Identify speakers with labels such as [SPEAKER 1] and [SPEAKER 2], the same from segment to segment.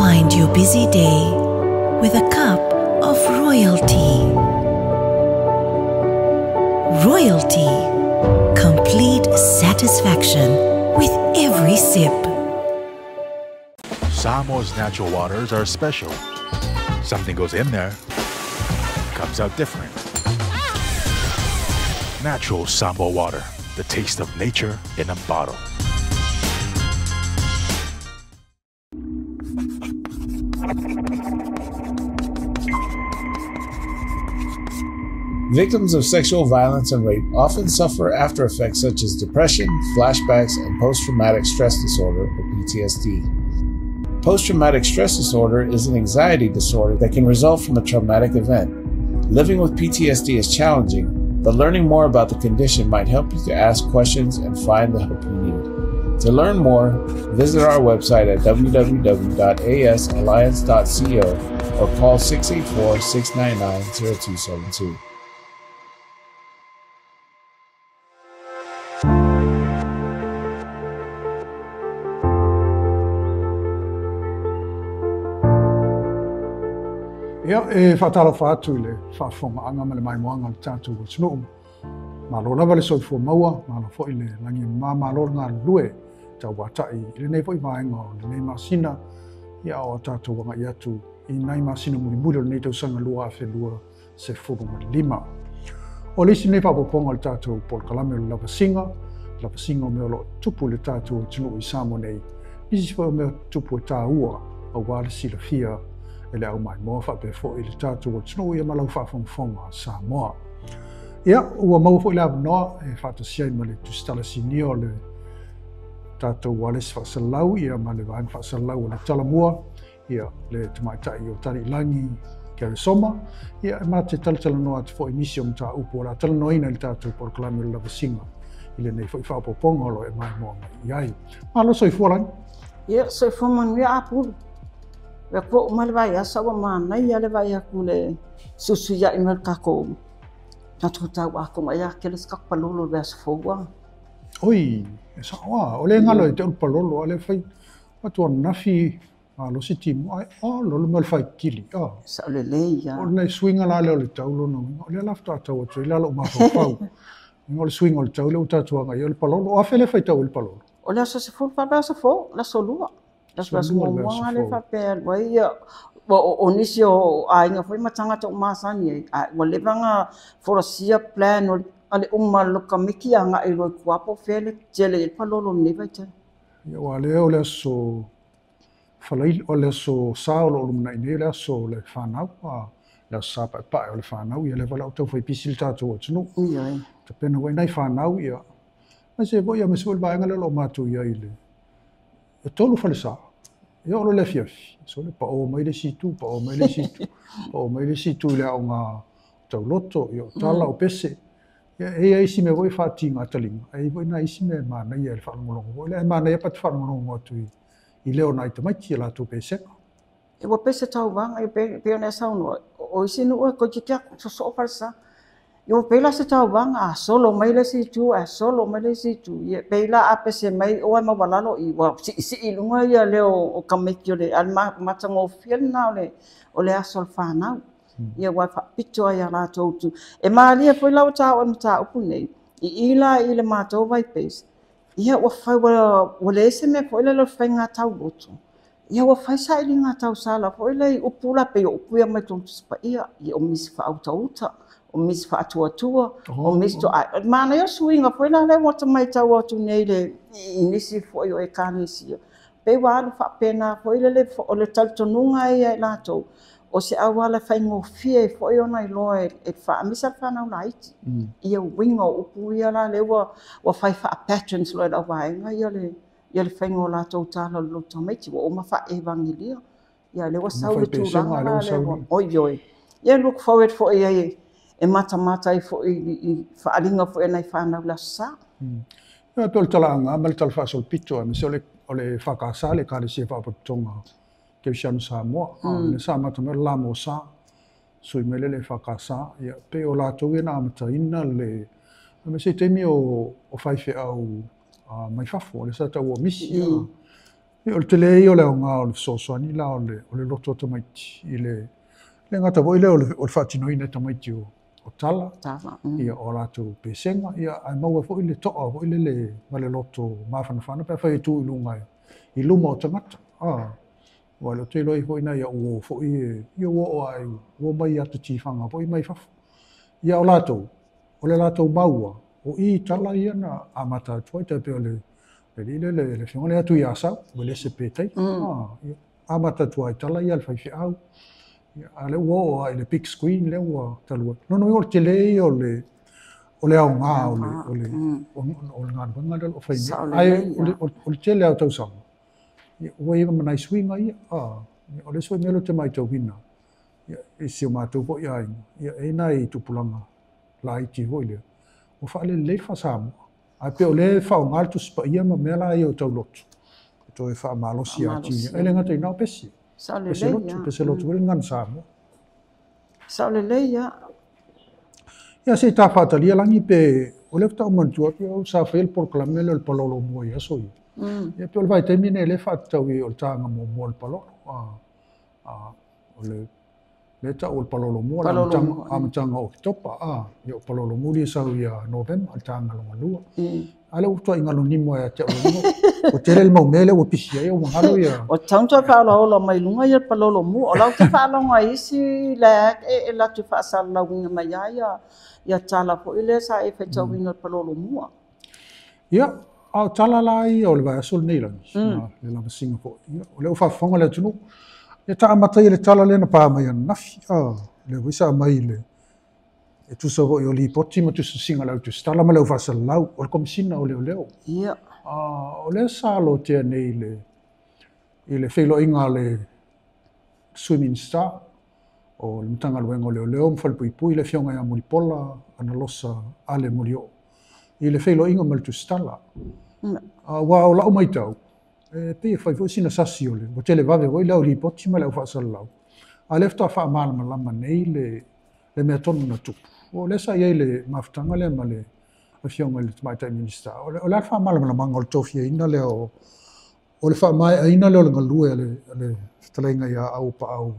[SPEAKER 1] Unwind your busy day with a cup of royalty. Royalty. Complete satisfaction with every sip.
[SPEAKER 2] Samoa's natural waters are special. Something goes in there, comes out different. Natural Samoa water, the taste of nature in a bottle.
[SPEAKER 3] Victims of sexual violence and rape often suffer after effects such as depression, flashbacks, and post-traumatic stress disorder, or PTSD. Post-traumatic stress disorder is an anxiety disorder that can result from a traumatic event. Living with PTSD is challenging, but learning more about the condition might help you to ask questions and find the help you need. To learn more, visit our website at www.asalliance.co or call 684-699-0272.
[SPEAKER 4] Ia, e faatalofa atu i le faafofogaaga ma le maimoaga a le tatou atunuu. Malo lava le soifua maua, malo foi le lagi e mama, malo le galulue tauatai i lenei foi vaega o lenei masina, ia o tatou agai atu i nai masina mulimuli o lenei tausaga 2025. O le isi lenei faaopoopoga o le tatou polokalame o le lavasiga, lavasiga o mea o lo o tupu i le tatou atunuu i Samoa nei, nisi foi o mea tupu e taua aua le silafia e le aumaimoa faapea foi i le tatou atunuu ia ma lau faafogafoga Samoa. Ia, ua maua foi le avanoa e faatasi ai ma le Tusitala Sinia o le tatou Ualesi Faasalalau ia ma le Vaega Faasalalau o le Talamua, ia le tamaitai o Taliilagi Keresoma, ia e ma te talatalanoa atu foi nisi o mataupu o le a talanoaina i le tatou polokalame o le lavasiga i lenei foi faaopoopoga o lo o e maimoa mai i ai. Malo soifua Lagi.
[SPEAKER 5] Ia, soifua manuia Apulu. Ua po uma le vaiaso ua manaia le vaai atu le susuiai mai o le tatou tatou tauato ia kele se tatou palolo i le vaiaso fou a.
[SPEAKER 4] Oi, e sao a, o le galo e te ulu palolo, a le fai atu ananafi malosi timu, ai, o, lolo me o le faikili, o.
[SPEAKER 5] Sao lelei ia.
[SPEAKER 4] O le suiga la lea o le tau lona uiga, o lea la faatoa tau atu ai la lou mafaufau. O le suiga o le tau lea ua tatou agai ai o le palolo. O afe lea faitau ai le palolo?
[SPEAKER 5] O le aso 14 vaiaso fou, le aso lua. Le aso muamua lea faapea alu ai ia, o nisi o aiga foi ma tagata ua masani ai, a ua leva ona folasia plan o le uma o le lokamiki agai loa i tua po o fea le tele i ai le palolo i lenei vaitau.
[SPEAKER 4] Ia, aua lea o le aso Falaili, o le aso Sa o lo o lumanai nei, o le aso o le fanau, le aso Sa paepae o le fanau, ia lea foi la ua tau fai pisi le tatou atunuu.
[SPEAKER 5] Ioe.
[SPEAKER 4] Tapena foi nai fanau, ia, aemaise foi, aemaise foi le vaega lea o lo o matou i ai i le e tolu falesa. Ia oo loa i le afiafi, sole pao mai le isi itu, pao mai le isi itu, pao mai le isi itu i le aoga tauloto, ia o tala, o pese. Ia, e i ai isi mea foi e faatiga taliga, ae i ai foi nai isi mea e manaia i le faalogologo foi lea. E manaia pe a te faalogologo atu i leo o nai tamaiti i a latou pesega.
[SPEAKER 5] E ua pese tauvaga, e pei ona e saunoa, o isi nuu e toeitiiti atu sosoo falesa. Ia ua pei la se tauvaga, a solo mai le isi itu ae solo mai le isi itu. Ia pei la a pese mai oe maualalo i ua siisii i luga ia leo o tamaiti o le, a o le matagofie lena o le aso o le fanau. Ia ua faapito ai ia latou tu. E malie foi la ua taua i le mataupu nei, i i la i le matou Vaipese, ia ua fai ua leai se mea foi lele o le faiga tauloto. Ia ua fai sailiga tausala foi lea i upu la pei o upu ia mai totonu o Tusi Paia, ia o misi faautauta, o misi faatuatua, o misi to ai. Manaia o suiga foi la lea ua ta matau atu nei le i nisi foi o ekalesia. Pei ua alu faapena foi lele o le talitonuga ia i latou, o se auala e faigofie ai foi ona iloa e le aemaise lava le fanau laiti, ia uiga o upu ia la lea ua fai faa-patterns loa e le auvaega ia le ia le faiga o latou tala o le loto tamaiti, ua uma faa-evagelia. Ia lea ua sau le tulaga la lea ua, oi oi. Ia look forward foi ai e matamata ai foi i faaaliga foi a nai fanau i le Aso Sa.
[SPEAKER 4] Ia pei o le tala aga ma le tala faasolopito aemaise o le EFKS le Ekalesia Faapotopotoga Kerisiano Samoa. Lea sa amata mai o le Lamosa, sui mai lea i le EFKS. Ia pei o latou ia na amataina le aemaise i taimi o faifeau mai fafo, lea sa taua o misi. O le tele ia o le aoga o le fesoasoani la o le loto o tamaiti i le le gata foi lea o le faatinoina e tamaiti o tala, ia, o latou pesega, ia, ae maua foi le to'a foi lele ma le loto mafanafana pe afai e tu i luga i luma o tagata. Ua le o te iloa foi na ia uo foi ia uo o ai uo mai ata tifaga foi mai fafo. Ia o latou, o le latou maua, o i tala ia na amata atu ai tai pei o le le le le afioga lea atu i Asau, ua le se pe tai. Ia, amata atu ai tala ia le faifeau. Ia, a le ua oo ai le big screen lea ua talu ai. Lona uiga o le tele ia o le aoga o le o le galuega lea o lo o fai nei. Ae o le tele o tausaga, ia, ua iai ma nai suiga ia. O le isi foi mea lea ou te matauina, ia, i si o matou foi aiga, ia, e i ai nai tupulaga laiti foi lea, ua faalelelei le faa-Samoa. Ae pei o lea e faaaoga le Tusi Paia ma mea la ia o tauloto, e toe faamalosi atili. Ai le gata i na o pesi. Pese lotu, pese lotu foi le gagana Samoa.
[SPEAKER 5] Sao lelei ia.
[SPEAKER 4] Ia se i ta faatalia lagi pe o lea faatoa ou manatua atu au sa faia le polokalame lea o le palolo mua i aso ia. Ia pe o le vaitaimi lenei lea e faatatau i ai o le taga muamua o le palolo. O le lea tau o le palolo mua le amataga o Oketopa. Ia o palolo muli e sau ia Novema, le taga lona lua. A lea ua tuai galo nimo ia te au lona ua tele le mau mea lea ua pisi ai ua galo ia.
[SPEAKER 5] O tatau ona toe faaolaola mai luga ia le palolo mua. O lau te faalogo ai isi le e latou faasalalauina mai ia ia tala foi lea sa e faitauina le palolo mua.
[SPEAKER 4] Ia, a o tala la ia o le vaiaso lenei lagi, le lavasiga foi. Ia, o lea ua faafofoga le atunuu. Ia ta amata ia le tala lea na pa mai ananafi. Lea foi sa aumai le e tusa foi o lipoti ma tusitusiga a le au tusitala ma le au faasalalau o le Komesina o Leoleo. O lea sa lotea nei i le feiloaiga a le Sui Minisita o le Matagaluega o Leoleo ma Falepuipui, le afioga ia Mulipola Analosa Ale Molioo, i le feiloaiga ma le tusitala. Aua o lau matau, e pei e fai foi sina sasi o le ua televave foi le au lipoti ma le au faasalalau. A lea faatoa faamalamalama nei le mea tonu na tupu. O lea sa i ai le mafutaga lea ma le afioga i le Tamaitai Minisita. O le a le faamalamalamaga o le tofiaina lea o le faamaeaina lea o le galue a le fetalaiga ia Auuapaau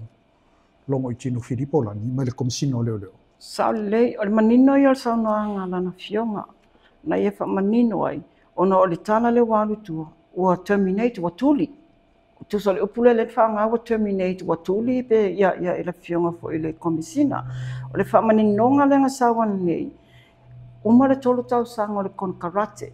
[SPEAKER 4] Logoitino Filipo Lagi mai le Komesina o Leoleo.
[SPEAKER 5] Sao lelei, o le manino ia o le saunoaga a lana afioga, na ia faamanino ai, ona o le tala lea ua alu i tua, ua terminate, ua tuli. Tusa o le upu lea lea na faaaoga ua terminate, ua tuli pe ia ia i le afioga foi i le Komesina. O le faamaninoga lea na sau ananei, uma le 3 tausaga o le konekarate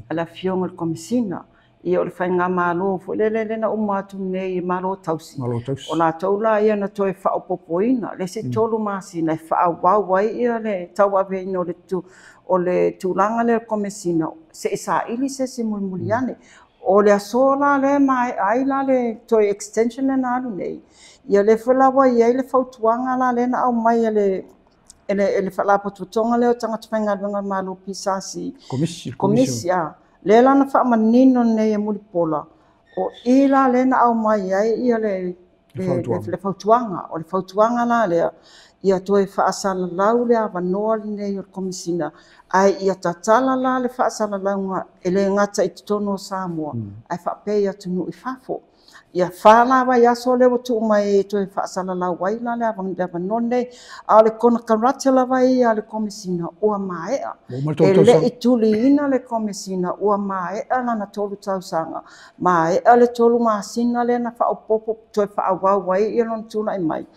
[SPEAKER 5] a le afioga i le Komesina. Ia o le faigamalo foi lele lea na uma atu nei i Malo Tausi.
[SPEAKER 4] Malo Tausi.
[SPEAKER 5] O latou la ia na toe faaopoopoina le isi 3 masina e faaauau ai ia le tauaveina o le tulaga lea o le Komesina se i saili se isi mulimuli ane. O le aso la lea maea ai la le toe extension lea na alu nei, ia lea foi la ua i ai le fautuaga la lea na aumai e le faalapotopotoga lea o tagata faigaluega o le Malo PSC.
[SPEAKER 4] Komisi.
[SPEAKER 5] Komisi, lea la na faamanino nei e Mulipola, o i la lea na aumai ai ia le fautuaga. O le fautuaga la lea, ia toe faasalalau le avanoa lenei o le Komesina, ae ia tatala la le faasalalauga e le gata i totonu o Samoa, ae faapea i atunuu i fafo. Ia 4 la vaiaso lea ua tuu mai e toe faasalalau ai la le avanoa lenei. A o le konekarate lava ia a le Komesina ua maea. E le i tuliina le Komesina ua maea lana 3 tausaga. Maea le 3 masina lea na faaopoopo toe faaauau ai ia lona tulai mai.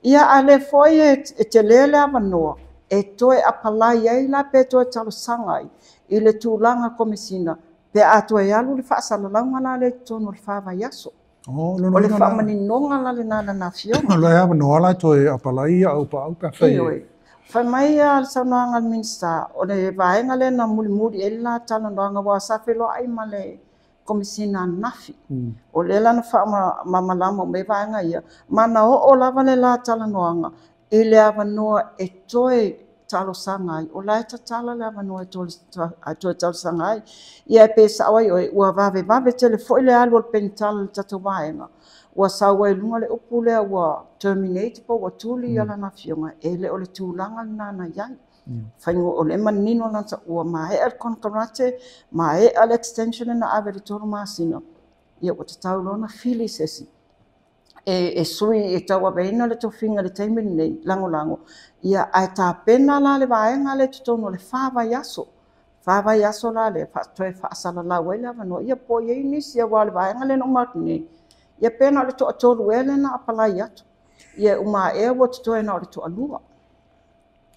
[SPEAKER 5] Ia a lea foi e tele le avanoa e toe apalai ai la pe toe talosaga ai i le tulaga Komesina pe a toe alu le faasalalauga la lea i totonu o le 4 vaiaso. O le faamaninoga la lena lana afioga.
[SPEAKER 4] O le avanoa la toe apalai ia Auuapaau pe afai.
[SPEAKER 5] Fai mai le saunoaga a le Minisita, o le vaega lea na mulimuli ai le la talanoaga ua sa feloai ma le Komesina ananafi. O lea la na faamalamalama mai vaega ia, ma na oo lava le la talanoaga i le avanoa e toe talosaga ai. O la e tatala le avanoa e toe talosaga ai. Ia e pe sao ai oe, ua vavevave tele foi le alu o le penitala le tatou vaega. Ua sau ai luga le upu lea ua terminate po ua tuli ia lana afioga, e le o le tulaga lena na i ai. Faigo o le manino lana ua maea le konekarate, maea le extension na ave le 3 masina. Ia ua tatau loa ona fili se isi e sui e tauaveina le tofiga i le taimi lenei, lagolago, ia ae tapena la le vaega lea i totonu o le 4 vaiaso. 4 vaiaso la lea toe faasalalau ai le avanoa, ia po o i ai nisi, aua o le vaega lea na uma atu nei, ia pe na o le toatolu ea lea na apalai atu. Ia uma ea ua totoe na o le toalua.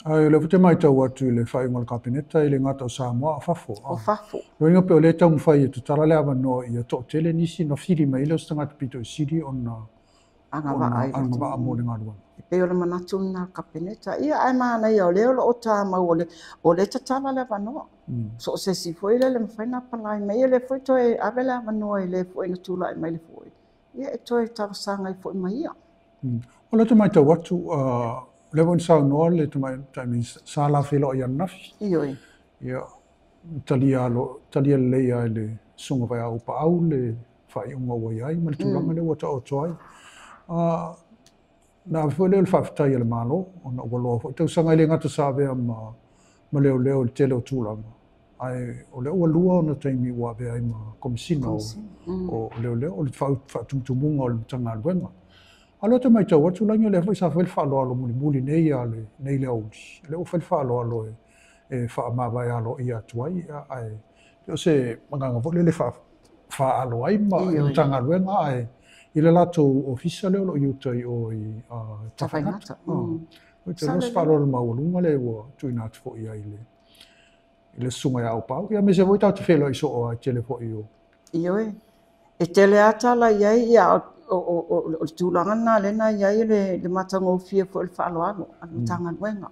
[SPEAKER 4] Ae o lea foi te matau atu i le faaiuga o le Kapeneta e le gata o Samoa a o fafo.
[SPEAKER 5] O fafo.
[SPEAKER 4] Lona uiga pei o lea e taumafai e tatala le avanoa ia toatele nisi na fili mai ai lea o se tagata pito i sili ona
[SPEAKER 5] agavaa
[SPEAKER 4] mo le galuega.
[SPEAKER 5] E pei o le manatu lena o le Kapeneta. Ia ae manaia o lea o lo o tamau o lea e tatala le avanoa. So o se isi foi lea le mafai ona apalai mai, ia lea foi toe ave le avanoa i le foi na tulai mai le foi. Ia e toe talosaga ai foi ma ia.
[SPEAKER 4] O lea te matau atu, o lea foi na saunoa le Tamaitai Minisita, sa la feiloai ananafi.
[SPEAKER 5] Ioe.
[SPEAKER 4] Ia, talia lelei lava e le Susuga foi ia Auuapaau le faaiuga ua i ai ma le tulaga lea ua taoto ai. Na ave foi lea o le faafetai a le Malo, ona ua loa foi tausaga e le gata sa avea ma leoleo i le tele o tulaga. Ae o lea ua lua ona taimi ua avea ai ma Komesina o leoleo, o le faatumutumuga o le Matagaluega. A o lea te matau atu lagi o lea foi sa fai le faaaloalo mulimuli nei a nei le aoauli. O lea ua fai le faaaloalo e faamavae aloaia atu ai, ae o se agaga foi lele faaalo ai ma le Matagaluega ae i le latou ofisa lea o lo o i uta i o i Tafaigata. O te iloa se faaaloalo maualuga lea ua tuuina atu foi i ai i le susuga ia Auuapaau. Ia aemaise foi tatou te feiloai soo ai tele foi o.
[SPEAKER 5] Ioe. E tele lava tala i ai, ia o le tulaga lena lea na i ai le matagofie foi o le faaaloalo a le Matagaluega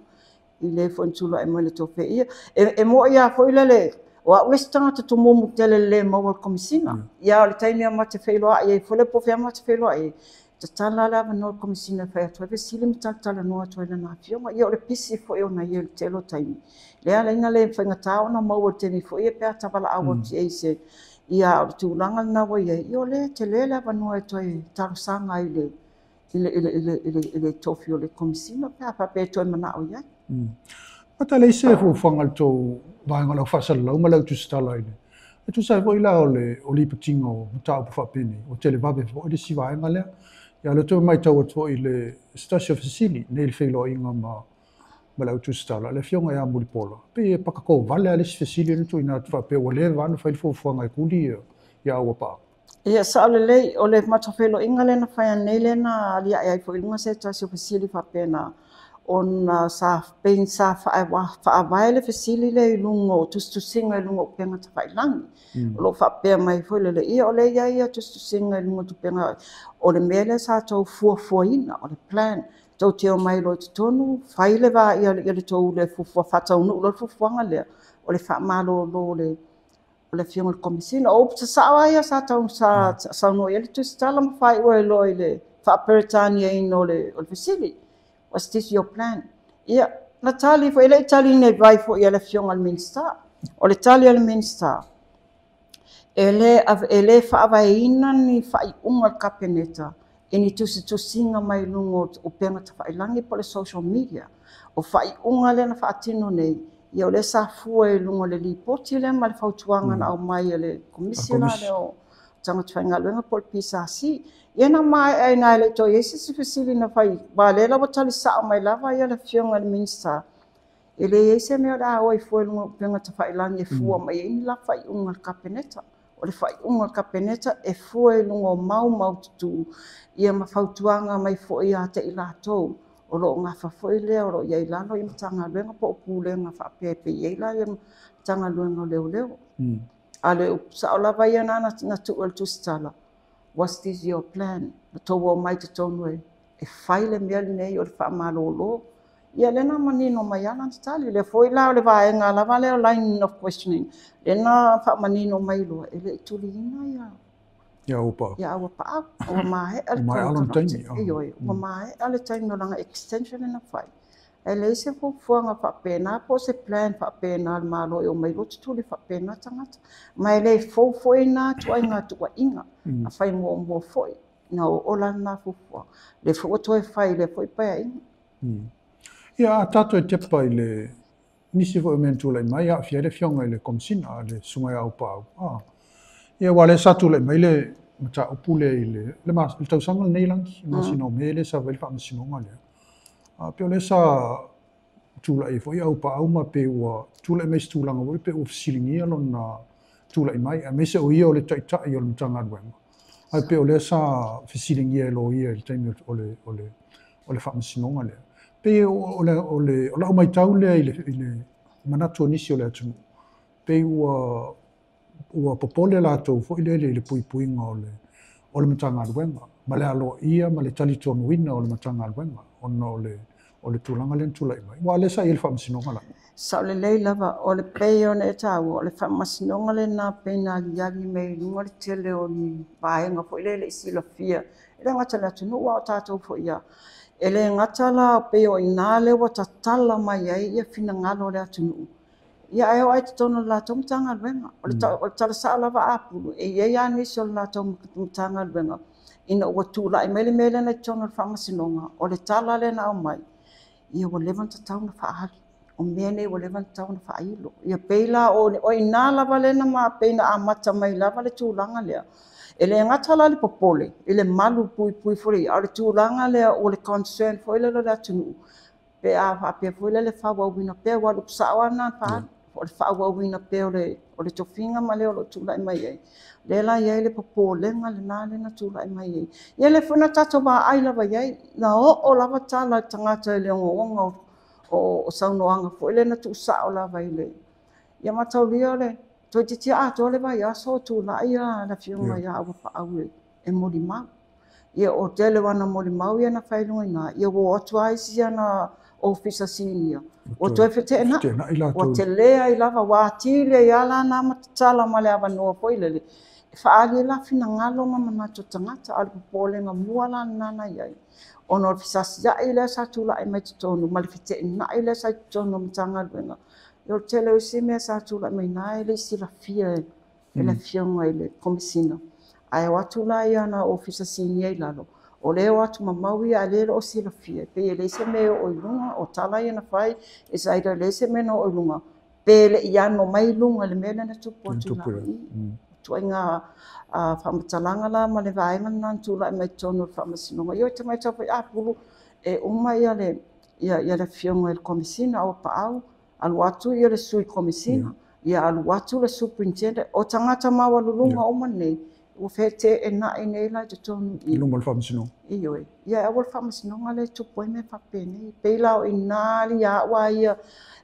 [SPEAKER 5] i le foi na tulai mai le tofe. Ia, e moi lava foi lele, o au le isi tagata tumumu tele le maua le Komesina. Ia o le taimi a mate feiloai ai foi le po fea mate feiloai ai, tatala le avanoa le Komesina e fai atu ai fesili ma talatalanoa atu ai lana afioga. Ia o le pisi foi ona ia i le tele o taimi. Lea ala ai na le faigata ona maua le taimi foi e pe a tavalaau atu i ai se ia o le tulaga lena ua i ai, ia o lea tele le avanoa e toe talosaga ai i le tofi o le Komesina pe a faapea e toe manao i ai.
[SPEAKER 4] Mata leai se fuafuaga a le tou vaega o le au faasalalau ma le au tusitala i le. E tusa ai foi la o le o lipotiga o mataupu faapenei, ua televave foi le isi vaega lea. Ia o lea toe matau atu foi i le se tasi o fesili nei le feiloaiga ma le au tusitala, le afioga ia Mulipola, pei e pakakovale lava le isi fesili lea na tuuina atu faapea ua leva ona fai le fuafuaga e kuli ia Auuapaau.
[SPEAKER 5] Ia sao lelei, o le matou feiloaiga lea na fai ananei lea na aliae ai foi i luga se tasi o fesili faapena, ona sa pei sa faavae le fesili lea i luga o tusitusiga i luga o upega tafailagi. O lo o faapea mai foi lele, ia o lea i ai ia tusitusiga i luga o upega, o le mea lea sa tou fuafuaina, o le plan, tou te omai loa i totonu, fai le va ia le tou le fuafua faataunuu loa le fuafuaga lea, o le faamalolo o le afioga i le Komesina. O upu sasao lava ia sa saunoa i ai le tusitala ma faaiu ai loa i le faaperetaniaina o le fesili. What's this your plan? Ia, na tali foi, e le i tali nei vai foi a le afioga i le Minisita. O le tali a le Minisita, e le faavaeina ni faaiuga a le Kapeneta i ni tusitusiga mai luga o upega tafailagi po o le social media. O faaiuga lea na faatino nei, ia o lea sa fua i luga o le lipoti lea ma le fautuaga na aumai e le Komisi la lea o Tagata Faigaluega po o le PSRC. Ia na maea ai na e le i toe i ai se isi fesili na fai, aua lea la ua tali sao mai lava ia le afioga i le Minisita, e leai se mea o le a o ai fua i luga o upega tafailagi e fua mai ai ni la faaiuga a le Kapeneta. O le faaiuga a le Kapeneta e fua i luga o mau maututu ia ma fautuaga mai foi ia te i latou o lo o gafa foi lea o lo o i ai lalo i Matagaluega po o Pulega faapea e pei ai la ia Matagaluega o Leoleo. A o le upu sao lava ia na na tuu e le tusitala, what's this your plan? Na tou omai totonu e fai le mea lenei o le faamalolo. Ia lea na manino mai lava lana tali. Lea foi la o le vaega lava lea o line of questioning, lea na faamanino mai loa e le i tuliina ia
[SPEAKER 4] Ia Auuapaau.
[SPEAKER 5] Ia Auuapaau. Ua maea le
[SPEAKER 4] Ua maea lona taimi.
[SPEAKER 5] Ioe, ua maea le taimi o lana extension lea na fai. Ae leai se fuafuaga faapena po o se plan faapena a le Malo e omai loa tutuli faapena tagata. Ma e le fou foi na ituaiga tuuaiga. Na fai muamua foi na oo la lena fuafuaga. Lea foi ua toe fai i lea foi paeaiga.
[SPEAKER 4] Ia, a tatou e tepa i le nisi foi o mea na tulai mai, aafia ai le afioga i le Komesina, le Susuga ia Auuapaau. Ia, aua o lea sa tulai mai le mataupu lea i le le tausaga lenei lagi, masina o Me lea sa fai le faamasinoga lea. A pei o lea sa tulai foi Auuapaau ma pei ua tulai mai se tulaga foi pe ua fesiligia lona tulai mai, aemaise o ia o le taitai o le Matagaluega. Ae pei o lea sa fesiligia e loia i le taimi o le o le o le faamasinoga lea. Pei o le o le o lau matau lea i le manatu o nisi o le atunuu, pei ua popole latou foi lele i le puipuiga o le Matagaluega ma le aloaia ma le talitonuina o le Matagaluega ona o le tulaga lea na tulai mai. Ua lea sa i ai le faamasinoga la.
[SPEAKER 5] Sao lelei lava, o le pei ona e taua, o le faamasinoga lena pei na aliali mai i luga le tele o ni vaega foi lea e le i silafia. E le gata i le atunuu a o tatou foi ia. E le gata la pei o i ina lea ua tatala mai ai ia finagalo o le atunuu. Ia ae oo lava i totonu o le latou Matagaluega. O le tala sao lava Apulu, e i ai lava nisi o le latou Matagaluega ina ua tulai mai le mea lea na i totonu o le faamasinoga, o le tala lea na aumai, ia ua leva ona tatau ona faaali. O mea nei ua leva ona tatau ona faailo. Ia pei la o i ina lava lea na pei na amata mai lava le tulaga lea. E le gata la le popole i le malu puipui foi lea, a o le tulaga lea o le concern foi lea o le atunuu, pe a faapea foi lea le faaauauina pea, ua alu sao lava lena faaali. O le faaauauina pea o le tofiga ma le o lo o tulai mai ai. Lea la i ai le popolega lena lea na tulai mai ai. Ia lea foi na tatou vaai lava i ai, na oo lava tala a le tagata i le ogaoga o saunoaga foi lea na tuusao lava i le... Ia mataulia o le toeitiiti atoa le vaiaso o tulai le afioga ia Auuapaau e molimau. Ia o tele o ana molimau ia na fai i luga i ina, ia ua o atu lava isi ana ofisa sinia, ua toe feteenai. Ua tele ai lava, ua atili ai lava la na matatala ma le avanoa foi lele, e faaali ai la finagalo ma manatu o tagata, a o le popolega mua la lena na i ai. Ona o le fesasiai lea sa tulai mai totonu ma le feteenai lea sa i totonu o Matagaluega. Ia o le tele o isi mea sa tulai mai ina e le i silafia e le afioga i le Komesina. Ae o atu la ia ana ofisa sinia i lalo, o lea o atu mamau ia ae le o silafia, pei e leai se mea e oo i luga, o tala ia na fai, e saida e leai se mea na oo i luga, pe le i ano mai i luga i le mea lea na tupu atu la i i. Ituaiga faamatalaga la ma le vaega lena na tulai mai totonu o le faamasinoga. Ia o te matau foi Apulu, e uma ia le afioga i le Komesina Auuapaau, alu atu ia le Sui Komesina, ia alu atu le Superintendent, o tagata maualuluga uma nei, ua feteenai nei la i totonu
[SPEAKER 4] i luma o le faamasinoga.
[SPEAKER 5] Ioe. Ia aua le faamasinoga lea e tupu ai mea faapenei. Pei la o i ina ia au a ia,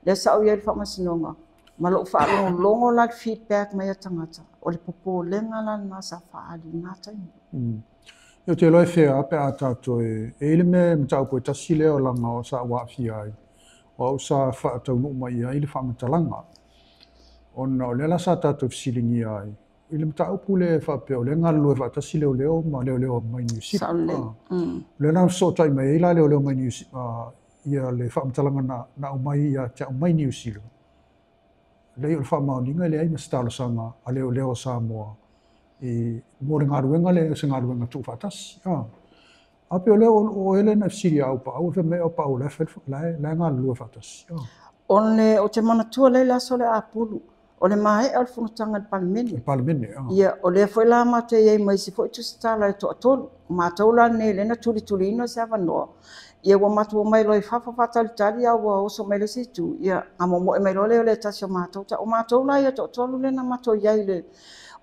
[SPEAKER 5] lea sa ou i ai i le faamasinoga, ma lou faalogologo la le feedback mai a tagata, o le popolega la lena sa faaali i lena taimi.
[SPEAKER 4] Ia ou te iloa e fea pe a tatou e i le mea mataupu e tasi lea o laga o sa ou aafia ai, o au sa faataunuu mai i ai le faamatalaga. Ona o lea la sa tatou fesiligia ai i le mataupu lea e faapea o lea e galulue faatasi leoleo ma leoleo mai Niu Sila.
[SPEAKER 5] Sao lelei.
[SPEAKER 4] O lea la fesootai mai ai la leoleo mai Niu Sila, ia le faamatalaga na aumai ia te au mai Niu Sila. Leai o le faamaoniga e leai ma se talosaga a leoleo o Samoa i mo le galuega lea o se galuega tuufaatasi. A pei o lea o ele na fesili ia Auuapaau, fai mai Auuapaau la e galulue faatasi.
[SPEAKER 5] O le ou te manatua lea i le aso lea Apulu, o le maea o le fonotaga i le Palemene.
[SPEAKER 4] Le Palemene,
[SPEAKER 5] Ia, o lea foi la matou i ai ma isi foi tusitala e toatolu. O matou la nei lea na tulituliina se avanoa. Ia ua matou omai loa i fafo faatalitali a ua oso mai le isi itu. Ia, gamomoe mai loa lea o le tasi o matou. O matou la ia toatolu lea na matou i ai i le...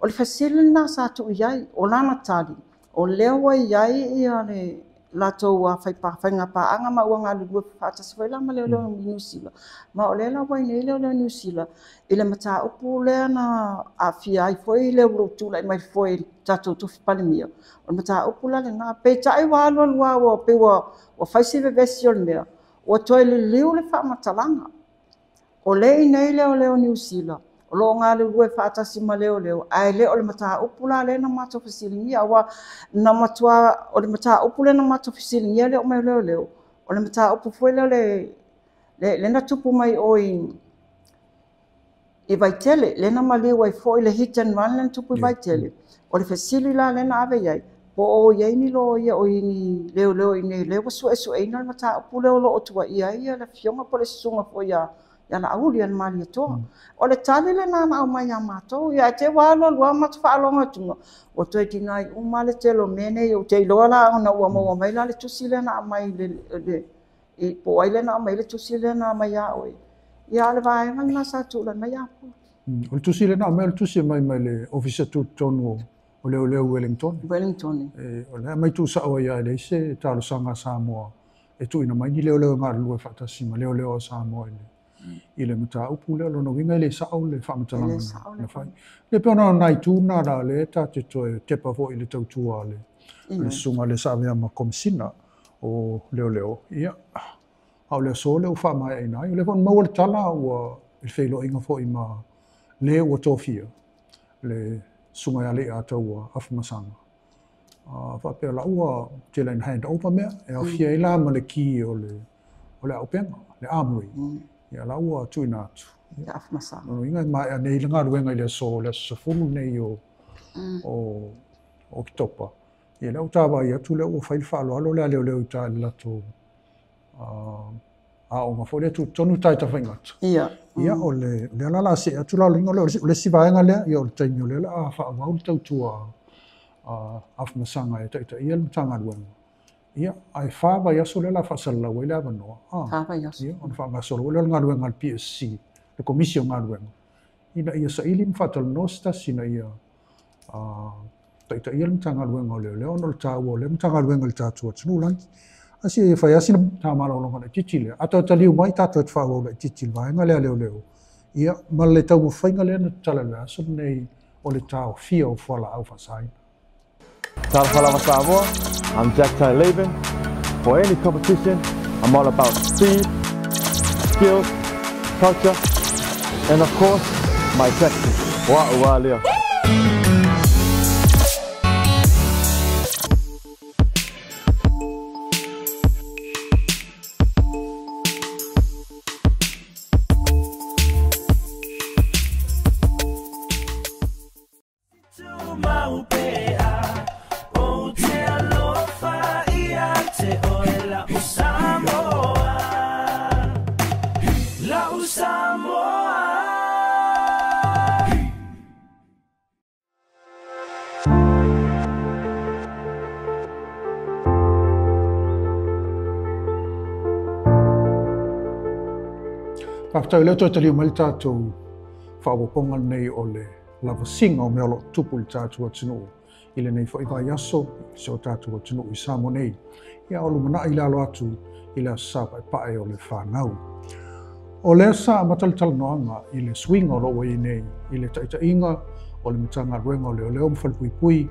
[SPEAKER 5] O le fesili lena sa tuu i ai, o lana tali, o lea ua i ai ia le latou faiga paaga ma ua galulue faatasi foi la ma leoleo Niu Sila. Ma o lea la ua i nei leoleo Niu Sila i le mataupu lea na aafia ai foi le tulai mai foi i tatou tofi Palemia. O le mataupu la lena, peitai ua alu alu lava ua pei ua fai si vevesi o le mea, ua toe liliu le faamatalaga. O lea i nei leoleo Niu Sila, o lo o galulue faatasi ma leoleo, ae le o le mataupu la lea na matou fesiligia, aua na matua, o le mataupu lea na matou fesiligia lea o mai leoleo, o le mataupu foi lea o le na tupu mai o i Vaitele, lea na maliu ai foi le hit and run lea na tupu i Vaitele. O le fesili la lea na ave i ai, po o i ai ni loia o i ni leoleo i nei lea ua suesueina le mataupu lea o lo o tuuaia ai le afioga po o le susuga foi ia Ia Laauli ia le Malietoa. O le tali lena na aumai ia matou, ia ae te i ua alu alu lava matou faalogo atu, ua toe deny uma lava le tele o mea nei. Ou te iloa la ona ua maua mai la le tusi lea na aumai i po o ai lea na aumai ai le tusi lea na aumai ia oe. Ia a o le vaega lena sa tulai mai Apulu.
[SPEAKER 4] O le tusi lea na aumai, o le tusi e aumai mai le Ofisa Tutotonu o Leoleo i Wellington.
[SPEAKER 5] Wellington.
[SPEAKER 4] O lea e aumai tuusao ai lava e leai se talosaga a Samoa e tuuina mai ni leoleo e galulue faatasi ma leoleo a Samoa i le mataupu lea. O lona uiga e le sao le faamatalaga na fai. E pei ona o nai itu na la lea ta te toe tepa foi i le tautua a le susuga lea sa avea ma Komesina o Leoleo. Ia, a o le aso lea ua faamaeaina ai. O lea foi na maua le tala ua i le feiloaiga foi ma le ua tofia le susuga ia Leiataua Afamasaga. Faapea la ua tele ina hand over mea e aofia ai la ma le ki o le o le auupega, le armory. Ia la ua tuuina atu.
[SPEAKER 5] Ia Afamasaga.
[SPEAKER 4] Lona uiga e maea nei le galuega i le aso, le aso 10 nei o o Oketopa. Ia lea ua ta vaai atu lea ua fai le faaaloalo le a leoleo i uta i le latou aoga foi lea tutotonu i tai Tafaigata.
[SPEAKER 5] Ia.
[SPEAKER 4] Ia, o le lea la la see atu la o le isi vaega lea, ia o le taimi o lea o le a faaauau le tautua a Afamasaga e taitaia le Matagaluega. Ia, ae 4 vaiaso lea o le a faasalalau ai le avanoa.
[SPEAKER 5] 4 vaiaso.
[SPEAKER 4] Ia, ona faagasolo foi lea o le galuega a le PSC, le Komisi o Galuega, ina ia saili ma faatalanoa se tasi ina ia taitaia le Matagaluega o Leoleo ona o le taua o lea Matagaluega i le tatou atunuu lagi. A se fai lava sina ta malologa laitiiti lea, a toe taliu mai tatou te faaauau laitiiti i le vaega lea a leoleo, ia ma le taumafaiga lea na tatala i le vaiaso lenei o le taofia o fualaau faasaina.
[SPEAKER 6] Talofa lava Samoa, I'm Jack Tai Laban. For any competition, I'm all about speed, skills, culture, and of course, my tactics. Wa ua lea.
[SPEAKER 4] Faafetai o lea ua toe taliu mai le tatou faaopoopoga lenei o le lavasiga o mea o lo o tupu i le tatou atunuu i lenei foi vaiaso i si o tatou atunuu i Samoa nei. Ia o lumanai i le alo atu i le Aso Sa Paepae o le fanau. O lea sa amata le talanoaga i le suiga o lo o ua i ai nei i le taitaiga o le Matagaluega o Leoleo ma Falepuipui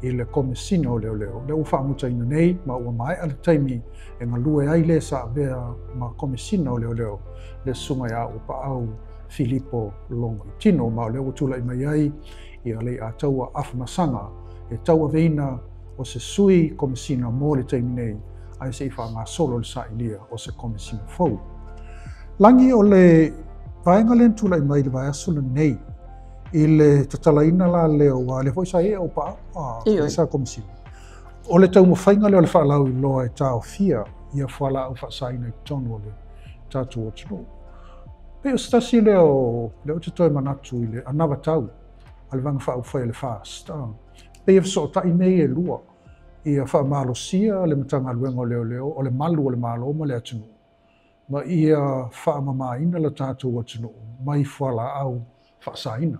[SPEAKER 4] i le Komesina o Leoleo, lea ua faamutaina nei ma ua maea le taimi e galue ai le sa avea ma Komesina o Leoleo, le Susuga ia Auuapaau Filipo Logoitino, ma o lea ua tulai mai ai ia Leiataua Afamasaga e tauaveina o se sui Komesina mo le taimi nei, ae se i faagasolo le sailia o se Komesina fou. Lagi o le vaega lea na tulai mai i le vaiaso lenei i le tatalaina la lea, aua lea foi sa i ai Auuapaau a sa Komesina. O le taumafaiga lea o le faalauiloa e taofia ia fualaau faasaina i totonu o le tatou atunuu. Pei o se tasi lea o lea ou te toe manatu i le anavatau a le Vaega Faaupufai a le FAST. Pei e fesootai mea ia e lua, ia faamalosia le Matagaluega o Leoleo o le malu o le Malo ma le atunuu, ma ia faamamaina le tatou atunuu mai fualaau faasaina.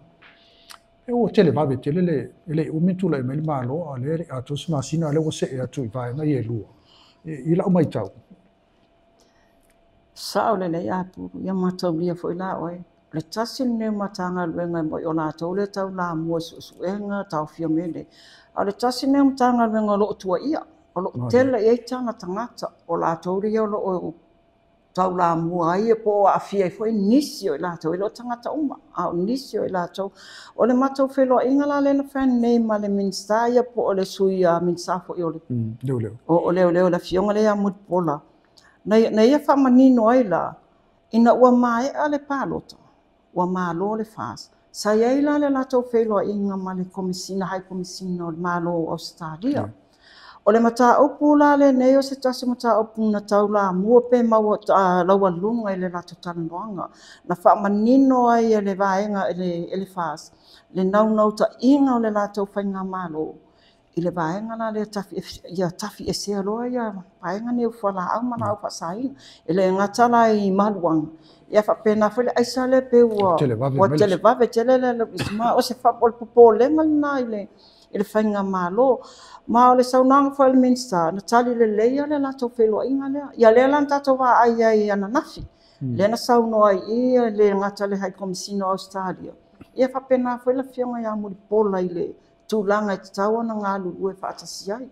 [SPEAKER 4] E ua tele vave tele le, e le i umi tulai mai le Malo, a o lea e le i atoa se masina, a o lea ua see atu i vaega ia e lua. I lau matau.
[SPEAKER 5] Sao lelei Apulu, ia mataulia foi la oe. O le tasi lenei o Matagaluega e moi o latou lea e taulamua i suesuega, taofia mea nei. A o le tasi lenei o Matagaluega o lo o tuuaia, o lo o tele i ai tala tagata, o latou ia o lo o taulamua ai po o aafia ai foi nisi o i latou, e le o tagata uma, a o nisi o i latou. O le matou feiloaiga la lea na fai nei ma le Minisita ia po o le Sui Minisita foi o le o Leoleo, le Afioga lea ia Mulipola, na ia faamanino ai la, ina ua maea le palota, ua malo le FAST. Sa i ai la le latou feiloaiga ma le Komesina, High Komesina o le Malo o Ausetalia. O le mataupu la lenei o se tasi o mataupu na taulamua pe maua laualuga i le latou talanoaga, na faamanino ai e le vaega e le FAST le naunautaiga o le latou faigamalo i le vaega la lea ia tafiesea loa ia vaega nei o fualaau ma laau faasaina. E le gata la i maluaga, ia faapena foi le aisa lea pe ua televave tele le ma o se o le popolega lena i le faigamalo. Ma o le saunoaga foi a le Minisita, na tali lelei le latou feiloaiga lea. Ia lea la na tatou vaai ai ananafi, lea na saunoa ai i le gata le High Commissioner o Ausetalia, ia faapena foi le afioga ia Mulipola i le tulaga e tatau ona galulue faatasi ai.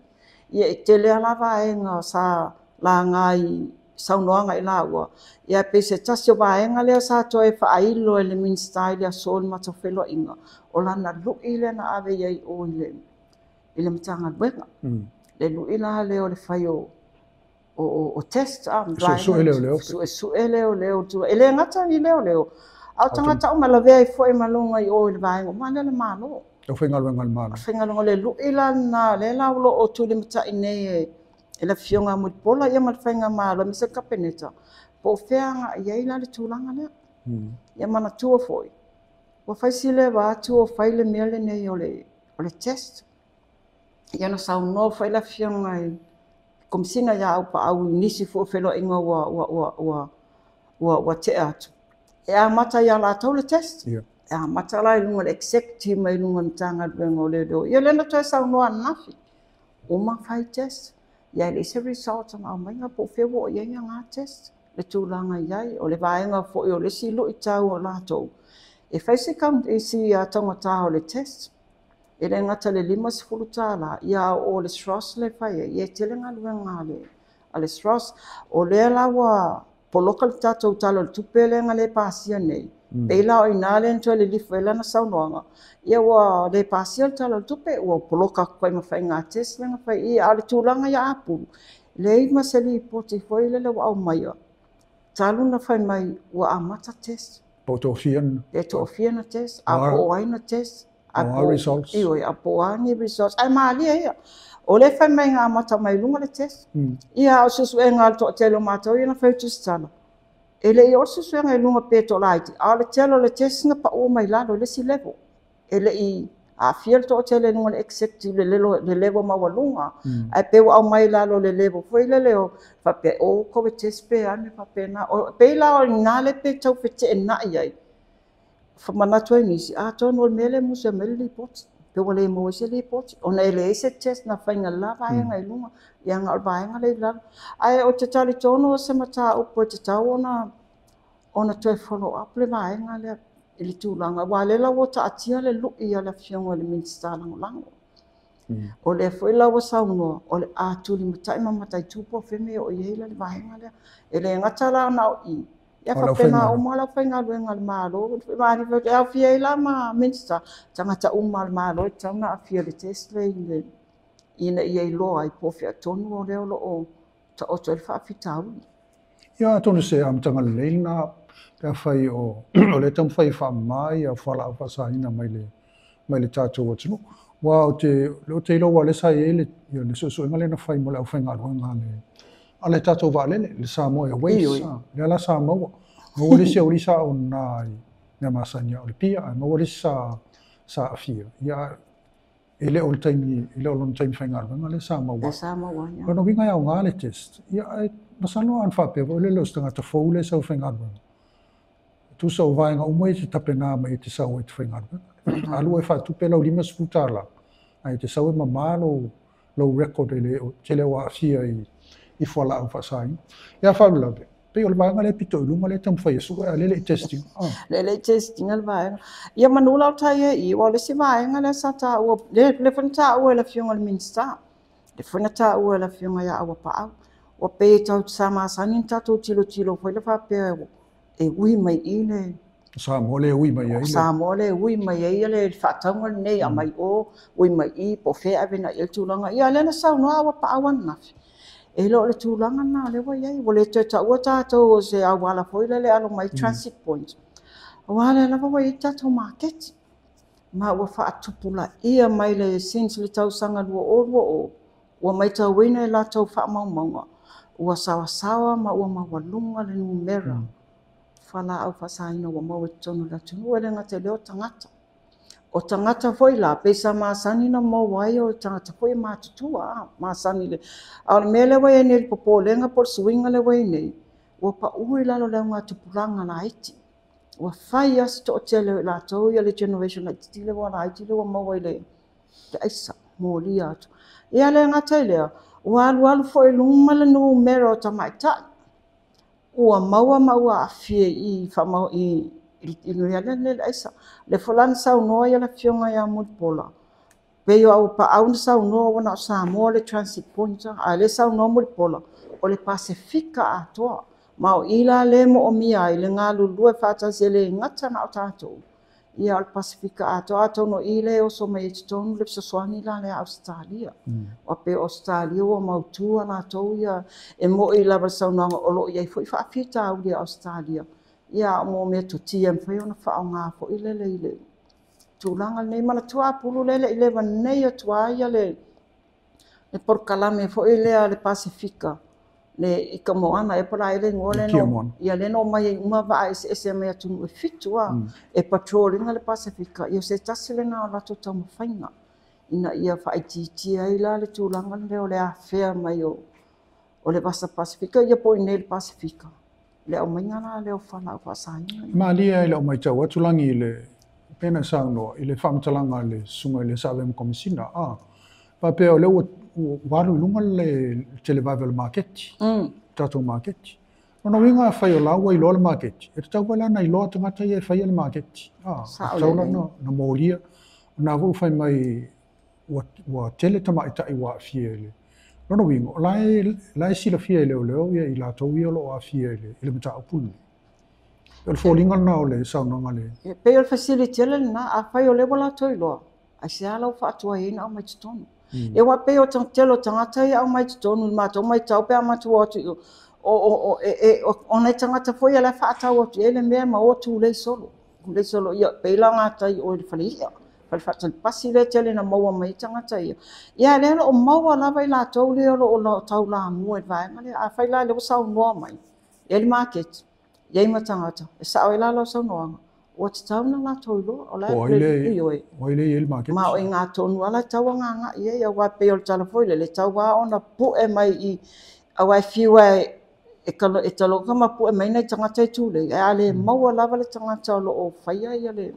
[SPEAKER 5] Ia e tele lava la vaega sa laga i saunoaga i laua, ia pei se tasi o vaega lea sa toe faailo e le Minisita i le aso o le matou feiloaiga, o lana lui lea na ave i ai o i le Matagaluega. Le lui la lea o le fai o test,
[SPEAKER 4] suesue leoleo,
[SPEAKER 5] suesue leoleo, e le gata i leoleo, a o tagata uma lavea ai foi ma luga i o i le vaega uma lea le Malo.
[SPEAKER 4] O faigaluega a le Malo.
[SPEAKER 5] Faigaluega le lui la lena, lea la o lo o tulimatai nei e le afioga a Mulipola ia ma le faigamalo aemaise le Kapeneta, po o fea agai i ai la le tulaga lea. Ia manatua foi, ua fai si leva atu o fai le mea lenei o le test. Ia na saunoa foi le afioga i Komisina ia Aupaau i nisi foi o feiloaiga ua tea atu. E amata ia latou le test. E amata la i luga o le executive mai luga o le Matagaluega o Leoleo. Ia lea na toe saunoa ananafi, uma fai test. Ia e leai se result na aumaiga po o fea ua oo i ai nga test. Le tulaga i ai, o le vaega foi o le isi luitau o latou. E fai si taugata o le test. E le gata le $50, ia o le SROS le fai ai, ia e tele galuega a le SROS. O lea la ua poloka le tatou tala o le tupe lea na le pasia nei. Pei la o ina lea na toe lilifa ai lana saunoaga, ia ua le pasia le tala o le tupe, ua poloka atu ai ma faiga test lea na fai i. A o le tulaga ia Apulu, leai ma se lipoti foi lele ua aumaia, talu na fai mai ua amata test.
[SPEAKER 4] Po o toafia
[SPEAKER 5] E toafia na test, a po o ai na test.
[SPEAKER 4] O results.
[SPEAKER 5] Ioe, a po o a ni results. Ai malie ia. O le fai mai nga amata mai luga le test. Ia o suesuega a le toatele o matou ia na fai tusitala. E le i o le suesuega i luga pe toalaiti, a o le tele o le test na pau mai lalo i le isi level. E le i aafia le toatele i luga o le executive le level maualuga. Ae pe ua aumai lalo le level foi lele o faapea o kowe test pe ane faapena. Pei la o ina le pe tau feteenai ai. Manatu ai nisi, atonu o le mea lea musu e mai le lipoti. Pe ua le maua ai se lipoti. Ona e leai se test na faiga la vaega i luga, ia na o le vaega lea i lalo. Ae o te talitonu o se mataupu e tatau ona toe follow up le vaega lea i le tulaga. Aua lea la ua taatia le lui a le afioga i le Minisita Lagolago. O lea foi la ua saunoa, o le a tulimatai ma mataitu po o fea mea o i ai le vaega lea. E le gata la na o i, ia faapena uma lau faigaluega a le Malo, e aofia ai la ma Minisita, tagata uma a le Malo e tatau ona aafia le test lea ina ia iloa ai po o fea tonu o lea o lo o taoto ai le faafitauli.
[SPEAKER 4] Ia atonu se amataga lelei lena pe afai o le taumafai e faamama ia fualaau faasaina mai le tatou atunuu. Ua o te iloa ua lea sa i ai le suesuega lea na fai mo le aufaigaluega a le tatou vaalele, le Samoa Airways, lea la sa maua. Maua le isi auli sa ona i mea masani o le pia, ae maua le isi sa aafia. Ia e le o le taimi, e le o lona taimi faigaluega lea sa maua.
[SPEAKER 5] Lea sa maua, ia.
[SPEAKER 4] Lona uiga e aoga le test. Ia e masalo a na faapea foi le o se tagata fou lea sau faigaluega. Tusa o vaega uma i te tapena mai e te sau ai te faigaluega. Alu e faatupe lau $50, ae te sau e mamā lou record e le tele o aafia i fualaau faasaina. Ia faalavelave, pei o le vaega lea pito i luga lea taumafai e sue, a lea le i testing.
[SPEAKER 5] Le le i testing le vaega. Ia manu la o tai e i, ua o le isi vaega lea sa taua, le foi na taua e le afioga i le Minisita, le foi na taua e le afioga ia Auapaau. Ua pei e tau sa masani na tatou tilotilo foi le faapea e ui mai i le
[SPEAKER 4] Samoa le ui mai ai.
[SPEAKER 5] Samoa le ui mai ai le faatauga lenei a mai o, ui mai i, po o fea ave na i ai le tulaga. Ia lea na saunoa Auapaau ananafi. E le o le tulaga na lea ua i ai. Ua le toe taua tatou o se auala foi lele alo mai transit point. Aua lea lava ua i ai tatou maketi. Ma ua faatupulaia mai le since le tausaga 2020. Ua matauina i latou faamaumauga, ua saoasaoa ma ua maualuga le numera fualaau faasaina ua maua i totonu o le atunuu, e le gata i lea o tagata. O tagata foi la, pei sa masani ona maua ai o tagata foi e matutua, masani i le. A o le mea lea ua i ai nei i le popolega po o le suiga lea ua i ai nei, ua pau i lalo o le augatupulaga laiti. Ua fai lava si toatele o i latou ia le generation laitiiti lea ua laiti lea ua maua i le aisa, molia atu. Ia le gata i lea, ua alualu foi i luga le numera o tamaitai ua maua ma ua aafia i i le mea lea le aisa. O lea foi la na saunoa le Afioga ia Mulipola, pei o Auapaau na saunoa ua na o Samoa le transit point, a o lea e saunoa Mulipola, o le Pasefika atoa. Ma o i la lea e moomia ai le galulue faatasi, e le gata na o tatou, ia o le Pasefika atoa, atonu o i lea e oso mai ai i totonu le fesoasoani la lea a Ausetalia. Aua pei o Ausetalia ua mautu a latou ia, e moni lava le saunoaga o lo o i ai foi faafitauli a Ausetalia, ia a o metotia e mafai ona faaaoga foi lele i le tulaga lenei. Manatua Apulu lea e le i leva nei atu lava ia le polokalame foi lea a le Pasefika, le Ika Moana ea po o le a ea le igoa lea, ia lea na omai ai uma vaa eseese mai atunuu e 7 e patrol ina le Pasefika. Ia o se tasi lena o latou taumafaiga ina ia faaitiitia ai la le tulaga lea o le afea mai o le vasa Pasefika, ia po o i inei i le Pasefika, le aumaiga la lea o fualaau faasaina.
[SPEAKER 4] Malie i lau matau atu Lagi i le pei ona saunoa i le faamatalaga a le susuga i le SAVM Komesina, faapea o lea ua alu i luga le televave o le maketi, tatou maketi. Lona uiga afai o la ua iloa le maketi, e tatau foi la ona iloa tagata ia e faia le maketi. E tatau la ona molia. O na foi ua fai mai ua tele tamaitai ua aafia i le. Lona uiga, o la e silafia e leoleo ia i latou ia o lo o aafia i le mataupu lenei. O le foliga lena o le saunoaga le.
[SPEAKER 5] E pei o le fesili tele lena, afai o lea ua latou iloa, aisea la ua faatuai ai ona aumai totonu. E aua pei o tele o tagata ia aumai totonu i le matou matau pe a matou o atu i o nai tagata foi ia la e faatau atu i ai le mea ma o tulei solo. Tulei solo ia pei la gatai o i le fale i'a, fale faatalipasi lea tele na maua mai ai tagata ia. Ia lea o lo o maua lava i latou lea o lo o taulamua i le vaega lea. Afai la lea ua saunoa mai, e i ai le maketi, e i ai ma tagata, e sao ai la lau saunoaga, ua tatau ona latou iloa. O la e ioe.
[SPEAKER 4] O ai le i ai le maketi.
[SPEAKER 5] Ma o i ngā tonu ala e tau agaga i ai, aua pei o le tala foi lele, e tau lava ona pue mai i, aua e fiu e taloka ma pue mai nai tagata e tulei, ae a le maua lava le tagata o lo o faia ia le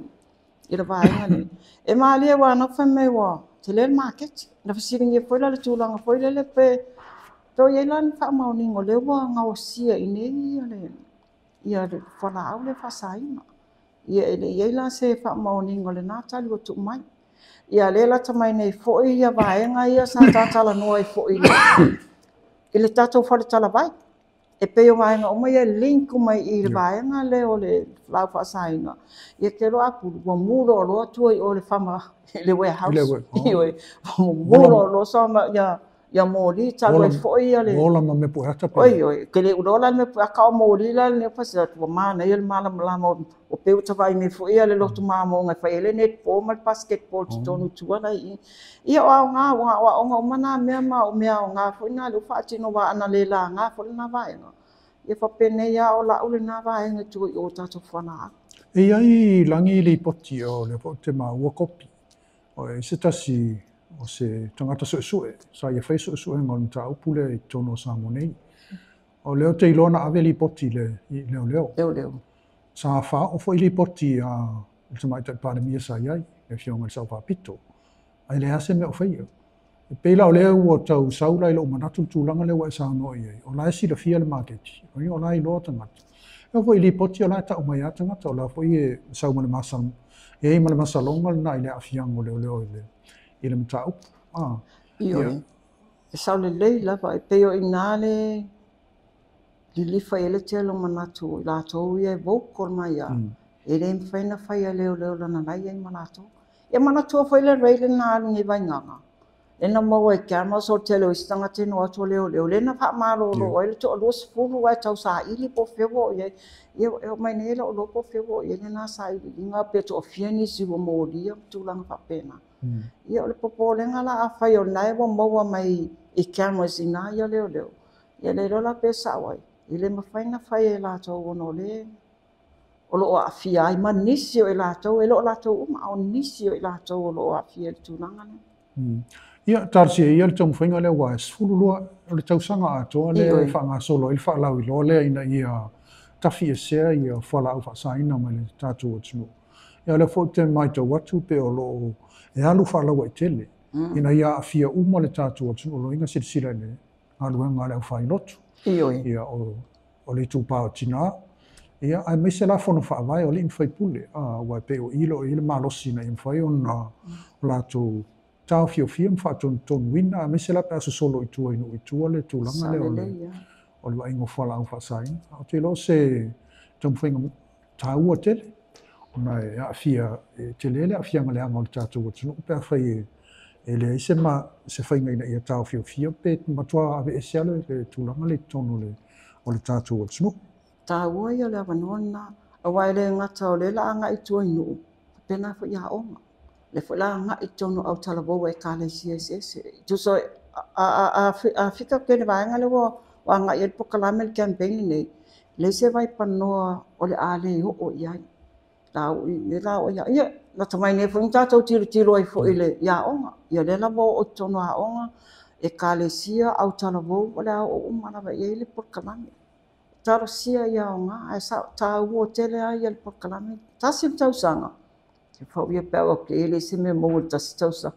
[SPEAKER 5] i le vaega lenei. E malie aua na fai mai ua tele le maketi. Na fesiligia foi la le tulaga foi lele pe o i ai la ni faamaoniga o lea ua gaosia i nei ia le fualaau lea faasaina. Ia e le i ai la se faamaoniga o lena tali ua tuu mai. Ia lea lata mai nei foi ia vaega ia sa tatalanoa ai foi i le tatou fale talavai. E pei o vaega uma ia link mai i le vaega lea o le fualaau faasaina. Ia te loa Apulu, ua mu loaloa tua i o le fama, le warehouse. Ioe, ua mu loaloa sa ia moli talu ai foi ia le.
[SPEAKER 4] Ua ola ma mepueata pe.
[SPEAKER 5] Oi, oi, ke le uloa la le mepueata o moli la le pasi atu ua manaia le malamalama o pe ua tavai mai foi ia le lotu mamoga e fai ai le netball ma le basketball totonu tua la i. Ia o aoga, o aoga uma nā mea ma o mea aoga foi nā lea ua faatino aua ana le laga foi lena vaega. Ia faapena o lau lena vaega i tua i o tatou fualaau.
[SPEAKER 4] E i ai Lagi lipoti o lea foi te maua kopi. O e se tasi o se tagata suesue, sa ia fai suesuega o le mataupu lea i totonu o Samoa nei. O lea o te iloa na ave lipoti i leoleo.
[SPEAKER 5] Leoleo.
[SPEAKER 4] Sa faaoo foi lipoti a le Tamaitai Palemia sa i ai, le Afioga i le Sao Faapito. Ae leai se mea o faia. E pei la o lea ua tau sau la i lou manatu le tulaga lea ua e saunoa i ai. O la e silafia le maketi, o la e iloa tagata. E oo foi i lipoti o la e tau mai lava tagata, o la foi e sau ma le masalo, e ai ma le masaloga lena i le aafiaga o leoleo i le mataupu.
[SPEAKER 5] Ioe, e sao lelei lava, e pei o i ina le lilifa i ai le tele o manatu i latou ia e vocal mai lava, e le mafai ona fai e leoleo leaga la e i ai ma latou. Ia manatua foi le raid lena alu nei i Vaigaga, lea na maua e cameras o le tele o isi tagata e o atu o leoleo, lea na faamalolo ai le toa-20 ae tau saili po o fea ua oo i ai. Ia e oo mai nei lau iloa po o fea ua oo i ai lena sailiiliga pe toafia nisi ua molia ma tulaga faapena. Ia o le popolega la afai o lena ua maua mai i cameras i ina ia leoleo. Ia le iloa la pe sao ai, e le mafai ona fai e latou ona o lea o lo o aafia ai ma nisi o i latou, e le o latou uma, a o nisi o i latou o lo o aafia i le tulaga lea.
[SPEAKER 4] Ia, talosia ia le taumafaiga lea aua e 12 o le tausaga atoa lea e faagasolo ai le faalauiloa lea ina ia tafiesea ia fualaau faasaina mai le tatou atunuu. Ia o lea foi ou te matau atu pe o lo o e alu faalauaitele ina ia aafia uma le tatou atunuu. O lona uiga silasila i le galuega a le aufailotu.
[SPEAKER 5] Ioe.
[SPEAKER 4] Ia, o le itupa o tina, ia, aemaise la fono faavae o alii ma faipule, aua e pei o i lo o i ai le malosi ina ia mafai ona o latou taofiofia ma faatonutonuina, aemaise la pe a sosolo i tua i nuu i tua le tulaga lea o le vaaiga o fualaau faasaina. Ou te iloa o se taumafaiga taua tele, ona e aafia, e tele le aafiaga leaga o le tatou atunuu pe afai e leai se se faiga ina ia taofiofia pe matua aveese lava le tulaga lea i totonu o le tatou atunuu.
[SPEAKER 5] Taua ia o le avanoa lena, aua e le gata o lea o le a agai i tua i nuu, faapena foi i aoga. O lea foi o le a agai i totonu o autalavou a ekalesia eseese. Tusa a fika atu i le vaega lea ua agai i ai le polokalame le campaign lenei, e leai se vaipanoa o le a le oo i ai. Ia, lata mai nei foi na tatou tilotilo ai foi i aoga. Ia o lea la ua oo i totonu o aoga, ekalesia, autalavou, o le a oo uma lava i ai le polokalame. Talosia ia aoga, ae taua tele lava le polokalame. Tasi le tausaga, e leai se mea maua i le tasi tausaga.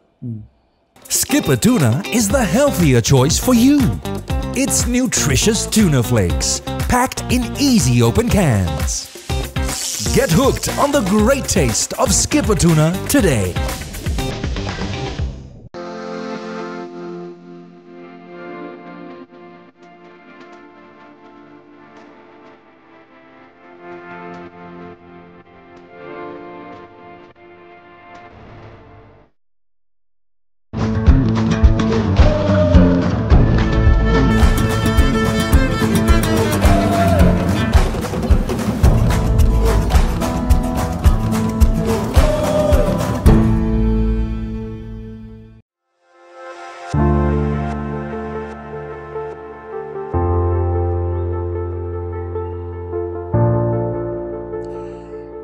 [SPEAKER 7] Skipper Tuna is the healthier choice for you. It's nutritious tuna flakes, packed in easy open cans. Get hooked on the great taste of Skipper Tuna today.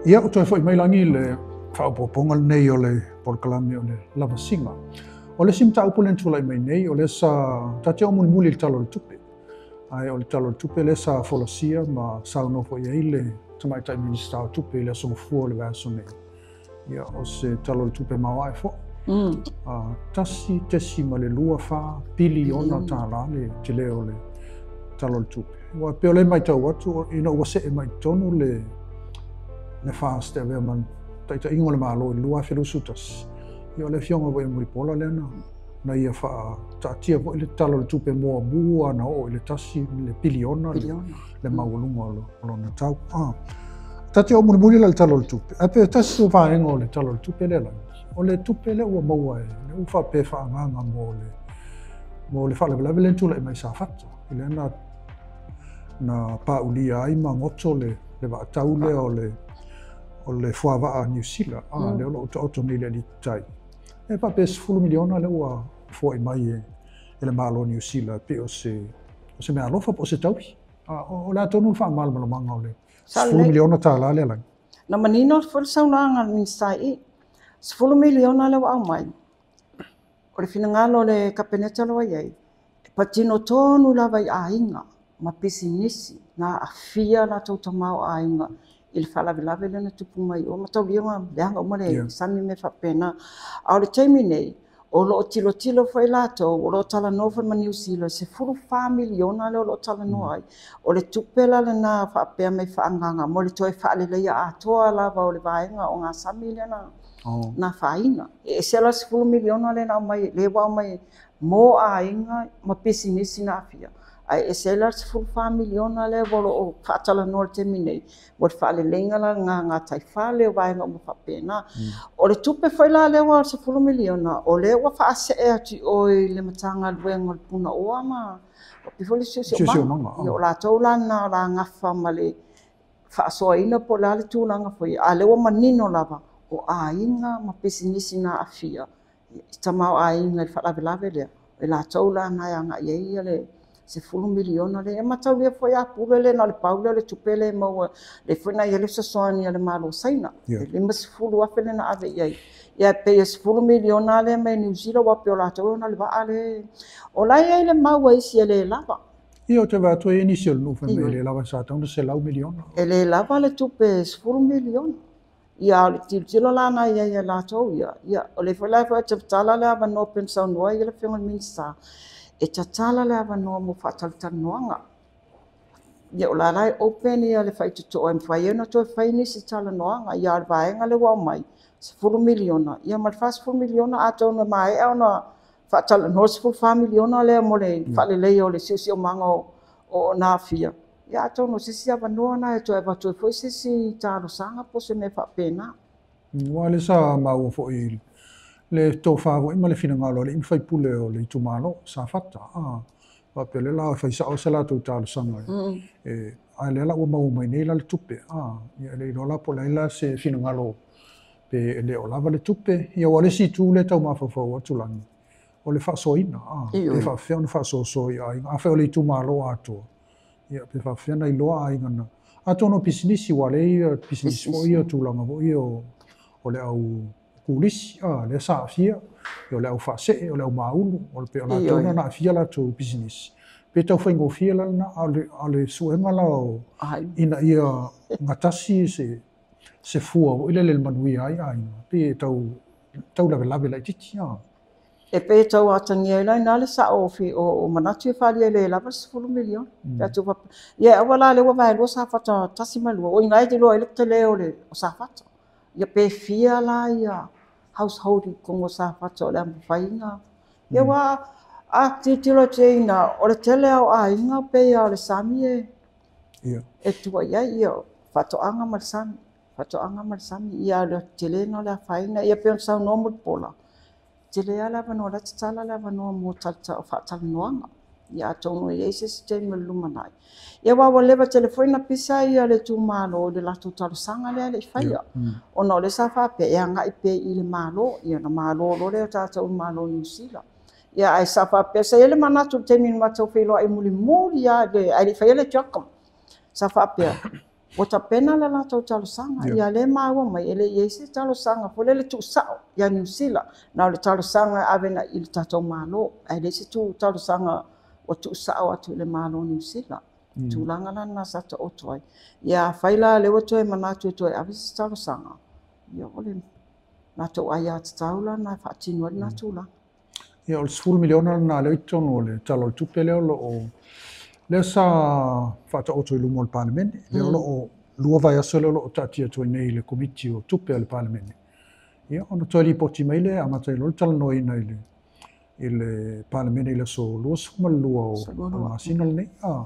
[SPEAKER 4] Ia, ua toe foi mai lagi le faaopoopoga lenei o le polokalame o le lavasiga. O le isi mataupu lea na tulai mai nei, o lea sa ta te oo mulimuli i le Tala o le Tupe. Ae o le Tala o le Tupe lea sa folasia ma saunoa foi i ai le Tamaitai Minisita o Tupe i le aso Gafua o le vaiaso nei. Ia, o se Tala o le Tupe maoae foi. 1.24 piliona tala le tele o le Tala o le Tupe. Ua pei o lea e matau atu, ina ua see mai i totonu le FAST e avea ma taitaiga o le Malo i le 2021. Ia, o le afioga foi a Mulipola lea na ia faataatia foi le Tala o le Tupe muamua na oo i le 1 le piliona le maualuga o lona tau. Ta te oo mulimuli la i le Tala o le Tupe. Ae pe tasi o vaega o le Tala o le Tupe lea lagi, o le tupe lea ua maua e le ua faapea faaagaaga mo le faalavelave lea na tulai mai i Safata. I lea na paulia ai ma goto le vaatau lea o le fuavaa Niu Sila, lea o lo o taoto nei i le alii tai. E faapea 10 miliona lea ua foai mai e le Malo Niu Sila pe o se mea alofa po o se taui. O le a tonu le faamalamalamaga o le 10 miliona tala lea lagi.
[SPEAKER 5] Na manino foi le saunoaga a le Minisita i 10 miliona lea ua aumai. O le finagalo o le Kapeneta lea ua i ai, e patino tonu lava i aiga ma pisinisi na aafia latou tamaoaiga i le faalavelave lea na tupu mai o mataulia leaga uma le sami me faapena. A o le taimi nei, o lo o tilotilo foi latou, o lo o talanoa foi ma Niu Sila, 14 miliona lea o lo o talanoa ai. O le tupe la lena faapea mai faaagaaga mo le toe faaleleia atoa lava o le vaega o gasami lea na faaina. E ese la 10 miliona lea na aumai, lea ua aumai mo aiga ma pisinisi na aafia. Ae ese la 14 miliona lea o lo o faatalanoa le taimi nei, mo le faaleleiga la ngā taifale o vaega uma faapena. O le tupe foi la lea ua 10 miliona, o lea ua faasee atu i o i le Matagaluega o le Punaoa ma o foi le siosiomaga. Ia o latou la na o la gafa ma le faasoaina po o le a le tulaga foi, a lea ua manino lava o aiga ma pisinisi na aafia i tamaoaiga i le faalavelave lea. O i latou la na e agai ai ia le $10 miliona lea. Ia mataulia foi a pule lea na o le pau lea o le tupe lea e maua, lea foi na i ai le fesoasoani a le Malo o Saina, le $50,000 lea na ave i ai. Ia e pei e $10 miliona lea mai Niu Sila aua pei o latou e ona le vaa lea. O la e i ai le mau a isi e le lava.
[SPEAKER 4] Ia, ou te vaai atu e i ai nisi o le nuu fai mai e le lava sa tatau ona $100 miliona.
[SPEAKER 5] E le lava le tupe $10 miliona. Ia, a o le tilotilo la na i ai a latou ia, ia, o lea foi la e tatala le avanoa pei ona saunoa ai le Afioga i le Minisita, e tatala le avanoa mo faatalatalanoaga. Ia, o la la e open ia le faitotoa e mafai ai ona toe fai nisi talanoaga. Ia, a o le vaega lea ua aumai, $10 miliona, ia ma le $40 miliona, atonu e maea ona faatalanoa le $14 miliona lea mo le faaleleia o le siosiomaga o Nafia. Ia atonu o se isi avanoa lena e toe avatu ai foi se isi talosaga po o se mea faapena.
[SPEAKER 4] Aua o lea sa maua foi le tofa foi ma le finagalo o alii ma faipule o le itumalo o Safata, a faapea o lea la e fai sao se latou talosaga e, a o lea la ua maua mai nei la le tupe, a ia e le iloa la po o le a la se finagalo pe e le o lava le tupe. Ia aua o le isi itu lea e tau mafaufau atu Lagi, o le faasoaina, a pe faapefea ona faasoasoa i aiga, afai o le itumalo atoa, ia pe faapefea ona iloa aiga na. Atonu o pisinisi, aua o lea e i ai pisinisi foi ia, tulaga foi ia o le au kulisi, a lea sa aafia, o le au faasee, o le au maulu, o le pei o latou na na aafia latou pisinisi. Pe tau faigofie la lena, a o le suega la o ina ia gatasi se fua foi lele e manuia ai aiga, pei e tau lavelave laitiiti, a.
[SPEAKER 5] E pei e tau atagia ai la i ina le sao o manatu e faaalia e le lava le $10 miliona. Pe a tuu faapea. Ia aua la lea ua vaelua Safata 1 ma 2, o i ina e iloa ai le tele o le o Safata. Ia pe fia la ia household i totonu o Safata o le a mafai ona. Ia aua a tilotilo atu i ina, o le tele lava o aiga pei lava o le sami e tua i ai, ia faatoaga ma le sami, faatoaga ma le sami. Ia a o le tele lena o le afaina. Ia pei ona saunoa Mulipola, tele lava le avanoa, o la e tatala le avanoa mo faatalanoaga. Ia atonu e i ai se isi taimi o le lumanai. Ia aua ua leva tele foi na pisa ia le itumalo i le latou talosaga lea e le i faia. Ona o lea sa faapea e agai pea i le Malo, ia ona malo loa lea o tatou i le Malo o Niu Sila. Ia ae sa faapea, sa i ai le manatu i le taimi na matou feiloai mulimuli lava ae le i faia le CHOGM. Sa faapea, ua tapena le latou talosaga. Ia lea e maua mai, e le i i ai se talosaga foi lele tuusao ia Niu Sila. Na o le talosaga e ave i le tatou Malo, ae leai se talosaga ua tuusao atu i le Malo o Niu Sila. Tulaga la lena sa taoto ai. Ia afai la lea ua toe manatu e toe ave se talosaga, ia o le latou aiatatau la lena e faatino ai lena tulaga.
[SPEAKER 4] Ia, o le $10 miliona lena lea i totonu o le Tala o le Tupe lea o lo o lea sa faataoto i luma o le Palemene. Lea o lo o 2 vaiaso lea o lo o taatia atu ai nei i le Komiti o Tupe a le Palemene. Ia, ona toe lipoti mai lea e amata ai loa le talanoaina i le Palemene i le aso 22 o le masina lenei. Ah,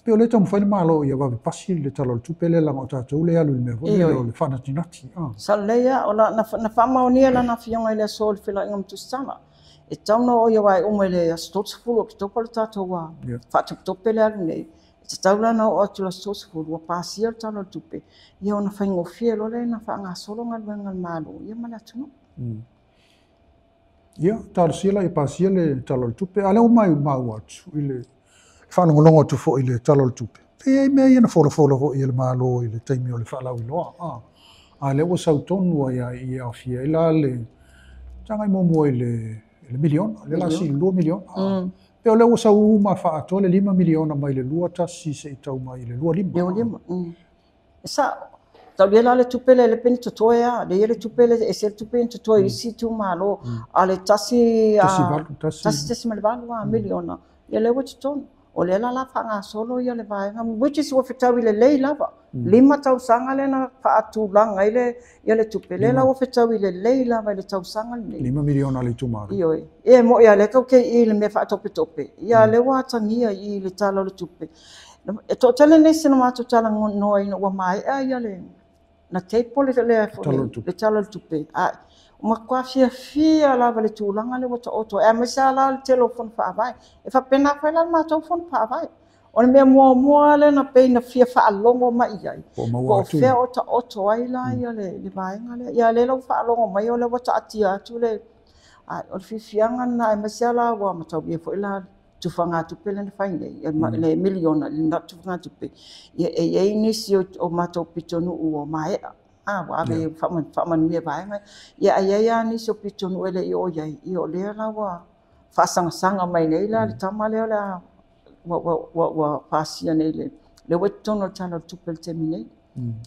[SPEAKER 4] pei o lea e taumafai le Malo ia vave pasi le Tala o le Tupe lea leaga o tatou lea e alu i le mea foi lea o le faanatinati. Ah.
[SPEAKER 5] Sa lelei lava, o la, na faamaonia e lana afioga i le aso o le feiloaiga ma Tusitala. E tatau ona oo ia aua e uma i le aso 30 o Oketopa le tatou faatopetope le alu nei. E tatau la ona oo atu i le aso 30 ua pasia le Tala o le Tupe, ia ona faigofie loa lea ona faagasolo galuega a le Malo ia ma le atunuu.
[SPEAKER 4] Ia, talosia la ia pasia le Tala o le Tupe. A o lea ua maua atu i le faalogologo atu foi i le Tala o le Tupe, e i ai mea ia na folafola foi e le Malo i le taimi o le faalauiloa. A, a lea ua sau tonu ai lava i aofia ai la le tagai muamua i le miliona, lea la sili $2 miliona. Pe o lea ua sau uma faaatoa le $5 miliona mai le 21 seia tau mai i le 25.
[SPEAKER 5] 25. E sao. Taulia la le tupe lea le peni totoe lava, lea e i ai le tupe lea, ese le tupe na totoe i isi itumalo, a o le 1.8 miliona, ia lea ua i totonu. O lea la la faagasolo ia le vaega, which is ua fetaui lelei lava. 5 tausaga lea na faatulaga ai le, ia le tupe, lea la ua fetaui lelei lava i le tausaga lenei.
[SPEAKER 4] $5 miliona a le itumalo.
[SPEAKER 5] Ioe. Ia e moni lava lea tatou te i i le mea faatopetope, ia lea ua atagia i i le Tala o le Tupe. E toatele nisi na matou talanoa ina ua maea ia le na table le le Tala o le Tupe. Ae ua matua fiafia lava le tulaga lea ua taoto ai, aemaise lava la le tele o fono faavae. E faapena foi la le matou fono faavae. O le mea muamua lea na pei na fia faalogo mai i ai, po o fea o taoto ai la ia le vaega lea. Ia lea la ua faalogo mai o lea ua taatia atu le A o le fiafiaga lena aemaise lava la ua mataulia foi la le tufagatupe lea na fai nei, le miliona i le tufagatupe, ia e i ai nisi o matou pitonuu ua maea, ua ave faamanuia i vaega ia, ae i ai lava nisi o pitonuu e le i oo i ai, ia o lea la ua faasagasaga mai nei la le tama lea o le a ua pasia nei, lea ua i totonu o le Tala o le Tupe i le taimi nei,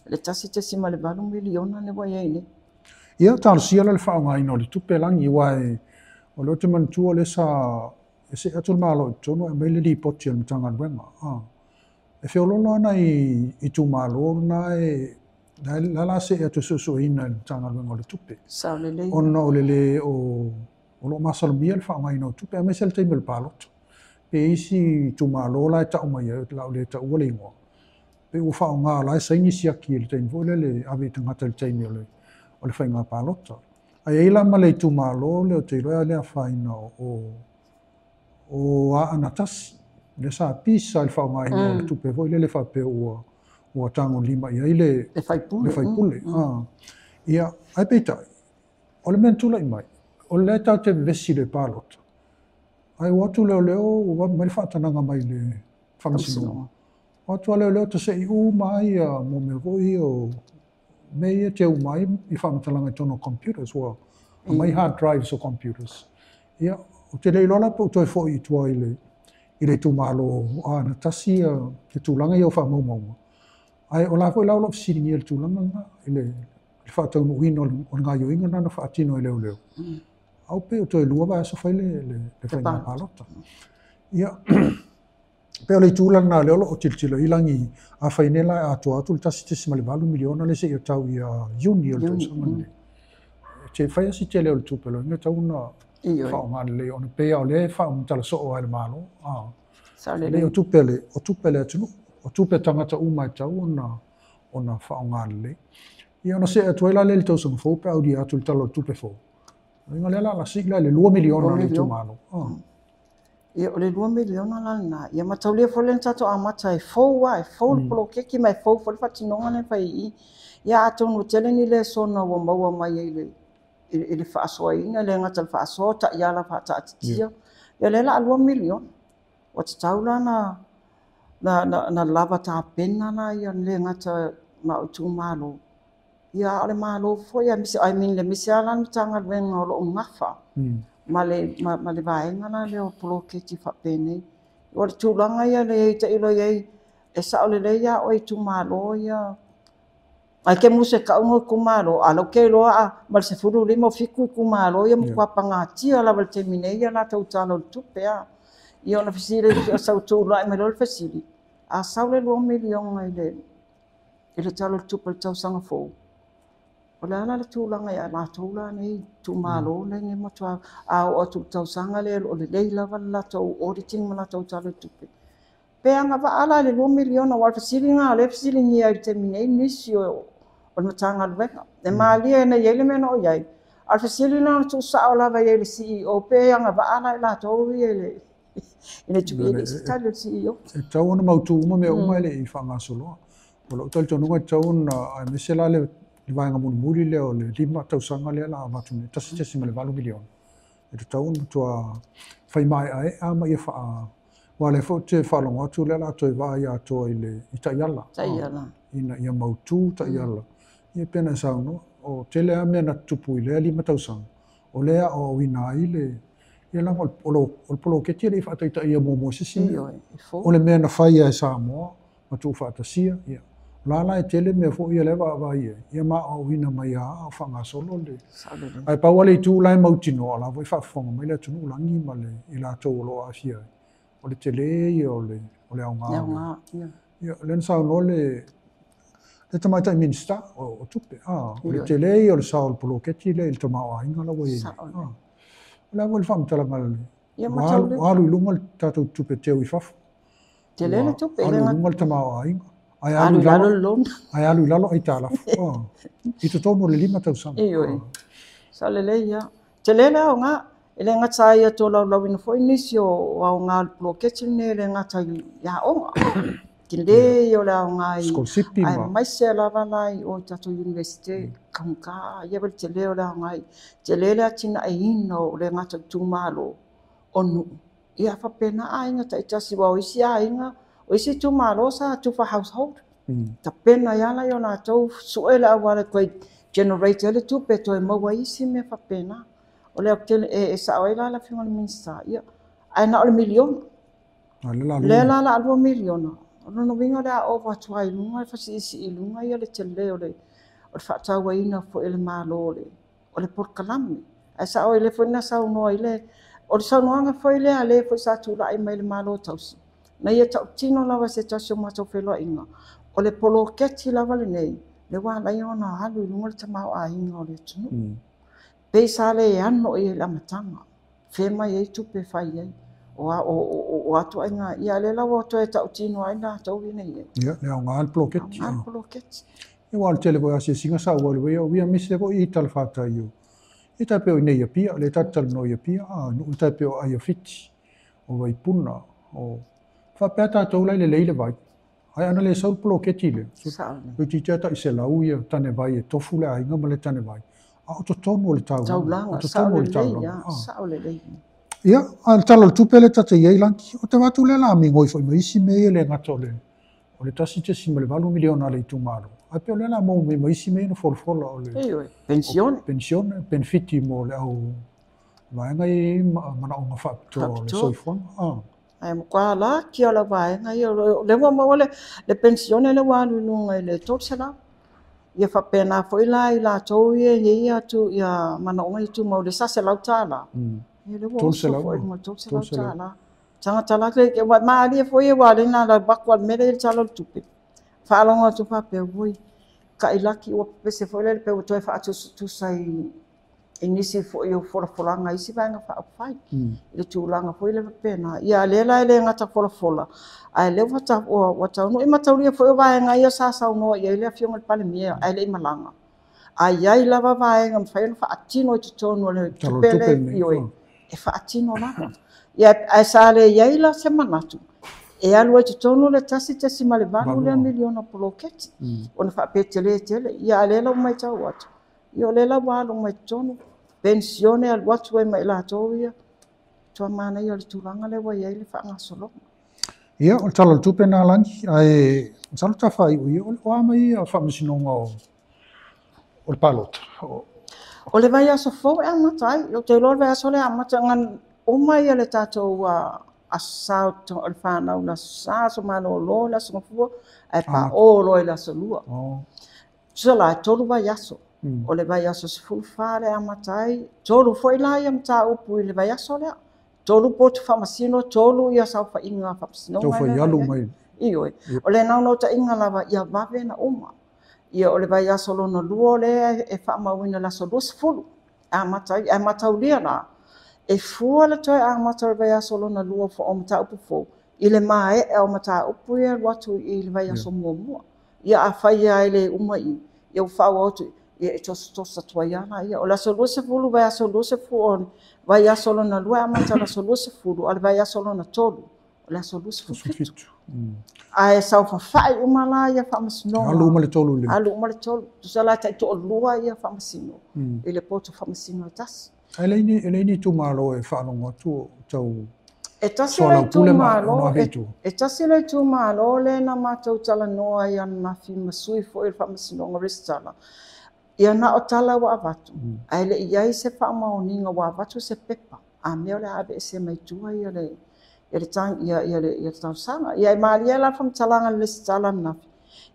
[SPEAKER 5] le $1.8 miliona lea ua i ai nei.
[SPEAKER 4] Ia, talosia la le faaaogaina o le tupe lagi, aua o lea ou te manatua o lea sa e see atu le Malo i totonu e aumai le lipoti a le Matagaluega. E feoloolo lava nai itumalo na e la la see atu e suesueina e le Matagaluega o le Tupe.
[SPEAKER 5] Sao lelei.
[SPEAKER 4] Ona o le le o o lo o masalomia le faaaogaina o tupe, aemaise le taimi o le palota. Pe isi itumalo la e tau mai ai, o le a ou le taua le igoa, pe ua faaaoga o la e saini siaki i le taimi foi lea le ave i tagata i le taimi o le o le faiga palota. Ae i ai la ma le itumalo lea ou te iloa e le afaina o Aana Tasi, lea sa pisa i le faaaogaina o le tupe foi lele faapea ua tagolima i ai le
[SPEAKER 5] Le faipule.
[SPEAKER 4] Le faipule. Ia, ae peitai, o le mea na tulai mai, o lea tatou te vevesi i le palota, ae ua o atu leoleo ua vave mai le faatanaga mai le faamasinoga. O atu a leoleo tasei uma ai mo mea foi ia o mea ia teu uma ai i faamatalaga i totonu o computers, ua aumai hard drives o computers. Ia, ou te le iloa la pe ua toe foi i tua i le itumalo o Aana Tasi le tulaga ia o faamaumauga. Ae o la foi la o lo o fesiligia le tulaga lena i le faataunuuina o le gaoioiga lena na faatino e leoleo. Au pe o toe 2 vaiaso fai le faiga palota. Ia, pe o le itu la lena lea o lo o tilotilo i lagi, afai nei la e atoa atu le $1.8 miliona lea seia tau ia Iuni o le tausaga lenei. Te fai asi tele o le tupe loa, e tatau ona faaaoga lelei, ona pei o lea e faamatala soo ai le Malo.
[SPEAKER 5] Lelei
[SPEAKER 4] o tupe le atunuu, o tupe tagata uma e tatau ona faaaoga lelei. Ia ona see atu ai la lea i le tausaga fou pe aulia atu le Tala o le Tupe fou. Inga lea la sii la i le 2 miliona le itumalo.
[SPEAKER 5] Ia, o le 2 miliona la lena. Ia mataulia foi lea na tatou amata e fou lava, e fou le poloketi ma e fou foi le faatinoga lea na fai i i. Ia atonu e tele ni lesona ua maua mai ai i le faasoaina, le gata i le faasoa, taiala faataatitia. Ia lea la a 2 miliona. Ua tatau la na lava tapena la ia le gata na o itumalo. Ia a o le Malo foi, I mean le misi lava la le Matagaluega o lo o gafa ma le vaega la lea o poloketi faapenei. O le tulaga ia le i tailo i ai, e sao lelei lava oe itumalo ia. Ai ke muse kau itumalo, a lau ke iloa ma le 15 o 7 itumalo ia matua pagatia lava i le taimi nei ia latou tala o le tupe a. Ia ona fesili o sau tulai mai loa le fesili, a sau le 2 miliona i le tala o le tupe o le tausaga fou, o le a la le tulaga ia latou la nei itumalo nei nei matua a oo atu i le tausaga lea o lelei lava le latou auditing ma latou tala o le tupe. Pe agavaa la i le 2 miliona, aua o le fesiliga o lea e fesiligia i le taimi nei nisi o le Matagaluega. E malie na i ai le mea na o i ai, a o le fesili lena na tuusao lava i ai le CEO, pe agavaa la i latou ia i le tupe, i se tali o le CEO.
[SPEAKER 4] E tatau ona mautu uma mea uma e le i faagasoloa. O lou talitonuga e tatau ona, aemaise la le vaega mulimuli lea o le 5 tausaga lea la avatu nei, $1.8 miliona. E tatau ona matua fai maeaea ma ia faa... Aua o lea foi ou te faalogo atu lea la toe vaai atoa i le i taiala.
[SPEAKER 5] Taiala.
[SPEAKER 4] Ina ia mautu taiala. Ia pe na saunoa, o tele lava mea na tutupu i lea 5 tausaga. O lea aoaoina ai le... Ia laga o le poloketi e le i faataitaia muamua i se isi mea. O le mea na fai e Samoa ma tuufaatasia. Ia. O la la e tele mea foi ia lea vaavaai ai, ia ma aoaoina mai a o faagasolo le... Ae pau lava le itu la e mautinoa, o la foi faafofoga mai le atunuu lagi ma le i latou o lo o aafia ai. O le tele ia o le aoga.
[SPEAKER 5] Le aoga, ia.
[SPEAKER 4] Ia, o lea na saunoa le tamaitai Minista o tupe. O le tele ia o le sao o le poloketi lea i le tamaoaiga la ua i ai. O le a foi le faamatalaga ua alu i luga le tatou tupe teu i fafo.
[SPEAKER 5] Tele le tupe.
[SPEAKER 4] Alu i luga le tamaoaiga. Ae
[SPEAKER 5] alu i lalo le loan.
[SPEAKER 4] Ae alu i lalo aitalafu. I totonu o le 5 tausaga.
[SPEAKER 5] Ioe. Sao lelei ia. Tele le aoga. E le gata ai tolaulauina foi nisi o aoga o le poloketi lenei e le gata i aoga. Tele ia o le aoga i
[SPEAKER 4] Sikolasipi ma
[SPEAKER 5] aemaise lava la i o i tatou Iunivesite taugata ia le tele o le aoga i tele le atinaeina o le gata o itumalo o nuu ia faapena aiga taitasi aua o isi aiga o isi itumalo sa tufa household tapena ai lava la o latou sue le auala e toe generate ai le tupe e toe maua ai isi mea faapena. O le tele e sao ai la le Afioga i le Minisita, ia ae na o le miliona. Lea la o le a $2 miliona. O lona uiga o le a ova atu ai i luga le fasiisii i luga ia le tele o le faatauaina foi e le Malo o le polokalame. Ae sao ai lea foi na saunoa i le o le saunoaga foi lea a le foi sa tulai mai le Malo tausi, na ia tautino lava se tasi o matou feiloaiga, o le poloketi lava lenei, lea ua ala ai ona alu i luga le tamaoaiga o le atunuu. Pei sa le ano i ai i le amataga, fea mai ai tupe e fai ai, o a ituaiga, ia lea la ua toe tautino ai latou ina ia.
[SPEAKER 4] Ia, le aoga le poloketi.
[SPEAKER 5] Aoga le poloketi.
[SPEAKER 4] Ia, aua o le tele foi o asiasiga sa ou alu ai au ia, aemaise foi i talafatai o, e tai pei o i inei i Apia, lea tatou te talanoa i Apia, a, nuu tai pei o Aiafiti, o Vaipuna, o faapea tatou la e lelei le vai. Ae ana le sau le poloketi lea, toeitiiti lava tai 100 ia tane vai e tofu le aiga ma le tane vai, a o totonu o le taulaga. O totonu o le taulaga.
[SPEAKER 5] Sao lelei.
[SPEAKER 4] Ia, a o le Tala o le Tupe lea ta te i ai Lagi, ou te vaai atu lea o le a migoi foi ma isi mea ia e le gata o le o le $1.8 miliona a le itumalo, ae pei o lea o le a maua mai ma isi mea ia na folafola o le
[SPEAKER 5] Ioe, penisione.
[SPEAKER 4] Penisione, penefiti mo le au vaega ia e i ai manaoga faapitoa o le soifuaga.
[SPEAKER 5] Ae matua laki lava vaega ia, o lea ua maua le penisione lea ua alu i luga i le 300. Ia faapena foi la i latou ia e i ai atu ia manaoga ia tumau i le $100. Ia lea ua oso foi i luga i le $300. Tagata laki, malie foi aua o lea na alu atu lava i le mea lea i le Tala o le Tupe. Faalogo atu faapea, oi, tailaki ua pepese foi lele pe ua toe faatusatusa i nisi foi o folafolaga i isi vaega faaupufai i le tulaga foi lea faapena. Ia lea la e le gata folafola, ae lea ua taunuu i mataulia foi o vaega ia sa saunoa i ai le Afioga i le Palemia ae le i malaga. A i ai lava vaega mafai ona faatino i totonu o le tupe lea, ioe, e faatino lava. Ia, ae sa le i ai la se manatu e alu ai totonu le 1.8 lea miliona poloketi, ona faapea tele tele. Ia a lea la ua matau atu, ia o lea la ua alu mai totonu, penisione alu atu ai ma i latou ia, matua manaia o le tulaga lea ua i ai le faagasologa.
[SPEAKER 4] Ia, o le Tala o le Tupe lena Lagi, ae masalo ta faaiu ia, o a mai ia faamasinoga o le palota?
[SPEAKER 5] O le vaiaso fou e amata ai, ou te iloa o le vaiaso lea e amata uma ia le tatou aso sa o le fanau, le aso sa, aso malolo, le aso gafua, ae paoa loa i le aso lua. Tusa la, e 3 vaiaso. O le vaiaso 14 le amata ai, 3 foi la ia mataupu i le vaiaso lea. 3 potu faamasino, 3 ia saofaiga faamasinoga.
[SPEAKER 4] Tau fai alu mai.
[SPEAKER 5] Ioe. O le naunautaiga lava ia vave na uma. Ia o le vaiaso lona lua lea e faamauina le aso 20. Amata ai, ae mataulia la, e fua le toe amata o le vaiaso lona lua o mataupu fou, i le maea o mataupu ia alu atu i le vaiaso muamua. Ia a fai ai le uma i, ia ua faaauau atu, ia e tosotoso atu ai lava ia. O le aso 20, vaiaso 20, vaiaso lona lua e amata le aso 20, a o le vaiaso lona 3, o le aso 27. Ae saofafai uma la ia faamasinoga.
[SPEAKER 4] Alu uma le 3 i le.
[SPEAKER 5] Alu uma le 3. Tusa la e taitoalua ia faamasino i le poto faamasino e tasi.
[SPEAKER 4] Ae le ni itumalo e faalogo atu tau
[SPEAKER 5] E tasi le itumalo, e tasi le itumalo lea na matou talanoa ai ananafi ma sui foi o le faamasinoga resitala. Ia na o tala ua avatu, ae le i ai se faamaoniga ua avatu se pepa. A mea o le a aveese mai tua ia le ia le talosaga. Ia e malie la le faamatalaga i le resitala ananafi.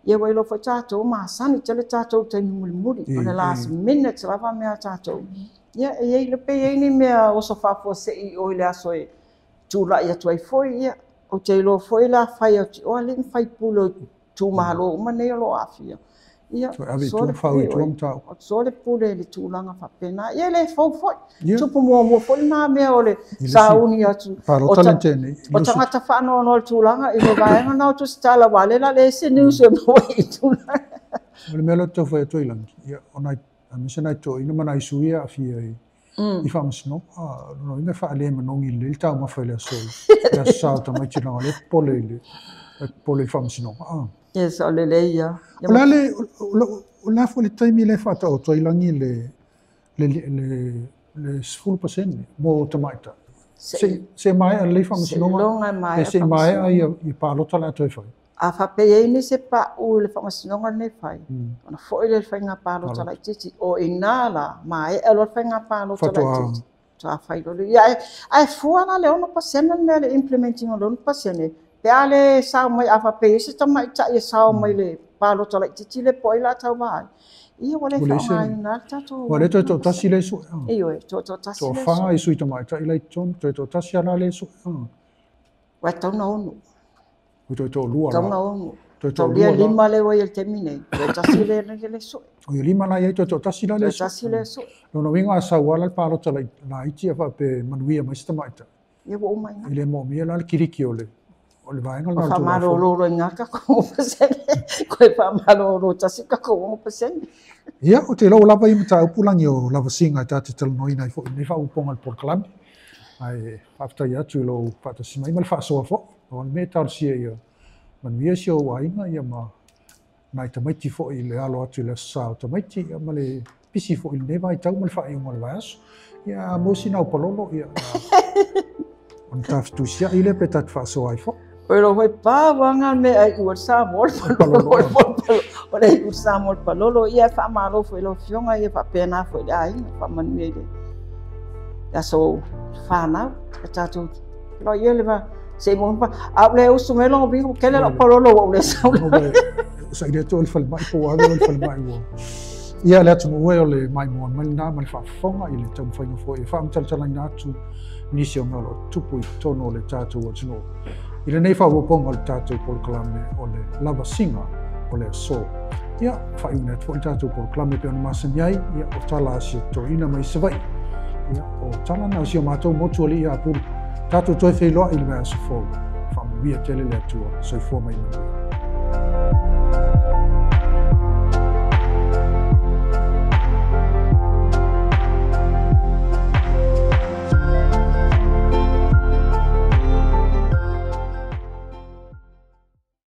[SPEAKER 5] Ia ua iloa foi tatou masani tele tatou taimi mulimuli. O le last minute lava mea tatou. Ia e i ai pe i ai ni mea oso faafuasei o i le aso e tulai atu ai foi ia. Ou te iloa foi la fai atu o alii ma faipule o itumalo uma nei o lo o aafia. Ia, so le pule i le tulaga faapena. Ia e le fou foi. Tupu muamua foi lena mea o le sauni atu. O tagata faanoanoa le tulaga i le vaega na o tusitala aua lea la leai se news e maua i tulaga.
[SPEAKER 4] O le mea lea ou te tau fai atu ai Lagi, ia, o nai, aemaise nai toeaiina ma nai sui ia e aafia i I faamasinoga, lona uiga e faale manogi lelei le taumafa i le aso le aso sa o tamaiti leaga o lea e popole i le popole i le faamasinoga.
[SPEAKER 5] Ia saolelei ia.
[SPEAKER 4] O le a le o le a foi le taimi lea e faataoto ai lagi le le le le 10% mo tamaitai? Se maea lelei faamasinoga, pe se i maea ia palota o le a toe fai?
[SPEAKER 5] A faapea e i ai nisi e paʻu i le faamasinoga lenei fai, ona foi lea i le faiga palota laitiiti. O i ina la, maea loa le faiga palota laitiiti, faatoa fai loa lea. Ia, ae fua la le 6% lenei, le implement ina o le 6%, pe a le sao mai, a faapea e i ai se tamaitai e sao mai le palota laitiiti lea po o ai o le a tauva ai, ia ua le faaaogaina le tatou.
[SPEAKER 4] Ua le toe toatasi lea e sue.
[SPEAKER 5] Ioe, toatasi
[SPEAKER 4] lea e sue. Toafa i sui tamaitai la i totonu, toe toatasi lava la lea e sue.
[SPEAKER 5] Ua e tatau ona 6.
[SPEAKER 4] Ua toe toalua
[SPEAKER 5] la. Tatau ona 6. Toe toalua la. Lima lea ua i ai i le taimi nei, toe tasi lea le sue.
[SPEAKER 4] O ia lima la i ai, toe toatasi la lea sue.
[SPEAKER 5] Toe tasi lea sue.
[SPEAKER 4] Lona uiga a sau lava la le palota laiti a faapea e manuia mai se tamaitai.
[SPEAKER 5] Ia ua uma i ina.
[SPEAKER 4] E le moomia la le kiliki o le o le vaega lena o le
[SPEAKER 5] Tulafono. Faamalolo i ina tatou 6%. Koe faamalolo tasi tatou 6%.
[SPEAKER 4] Ia, ou te iloa ua lava ia mataupu lagi o lavasiga e ta te talanoaina ai foi i lenei faaopoopoga i le polokalame. Ae faafetai atu i lou faatasi mai ma le faasoa foi. O le mea e talosia ia manuia si ou aiga ia ma nai tamaiti foi i le alo atu i le aso sa o tamaiti ia ma le pisi foi i lenei vaitau ma le faaiuga o le vaiaso. Ia a maua sina au palolo ia ona ta fetusiai lea pe ta te faasoa ai foi.
[SPEAKER 5] O lou foi pau lava lena mea e iu ai le Samoa o le palolo, o le palolo, o le iu le Samoa o le palolo. Ia e faamalo foi i lau Afioga, ia faapena foi i le aiga, faamanuia i le aso fanau, e tatou Ia le va se i mo a ule usu mai longa vingo kele lau palolo ua ule sau.
[SPEAKER 4] Sa ile atu o le falemai po ua ave o le falemai ua. Ia le atunuu e o le maimoa mai lena ma le faafofoga i le taumafaiga foi e faamatalatalaina atu nisi o mea o lo o tupu i totonu o le tatou atunuu. I lenei faaopoopoga o le tatou polokalame o le lavasiga o le aso. Ia, faaiuina atu foi le tatou polokalame pei ona masani ai, ia, o tala a si o toeaina mai Savaii. Ia, o tala na o si o matou motu o Alii Apulu. Tatou toe feiloai i le vaiaso fou. Faamanuia tele le Atua. Soifua ma ia manuia.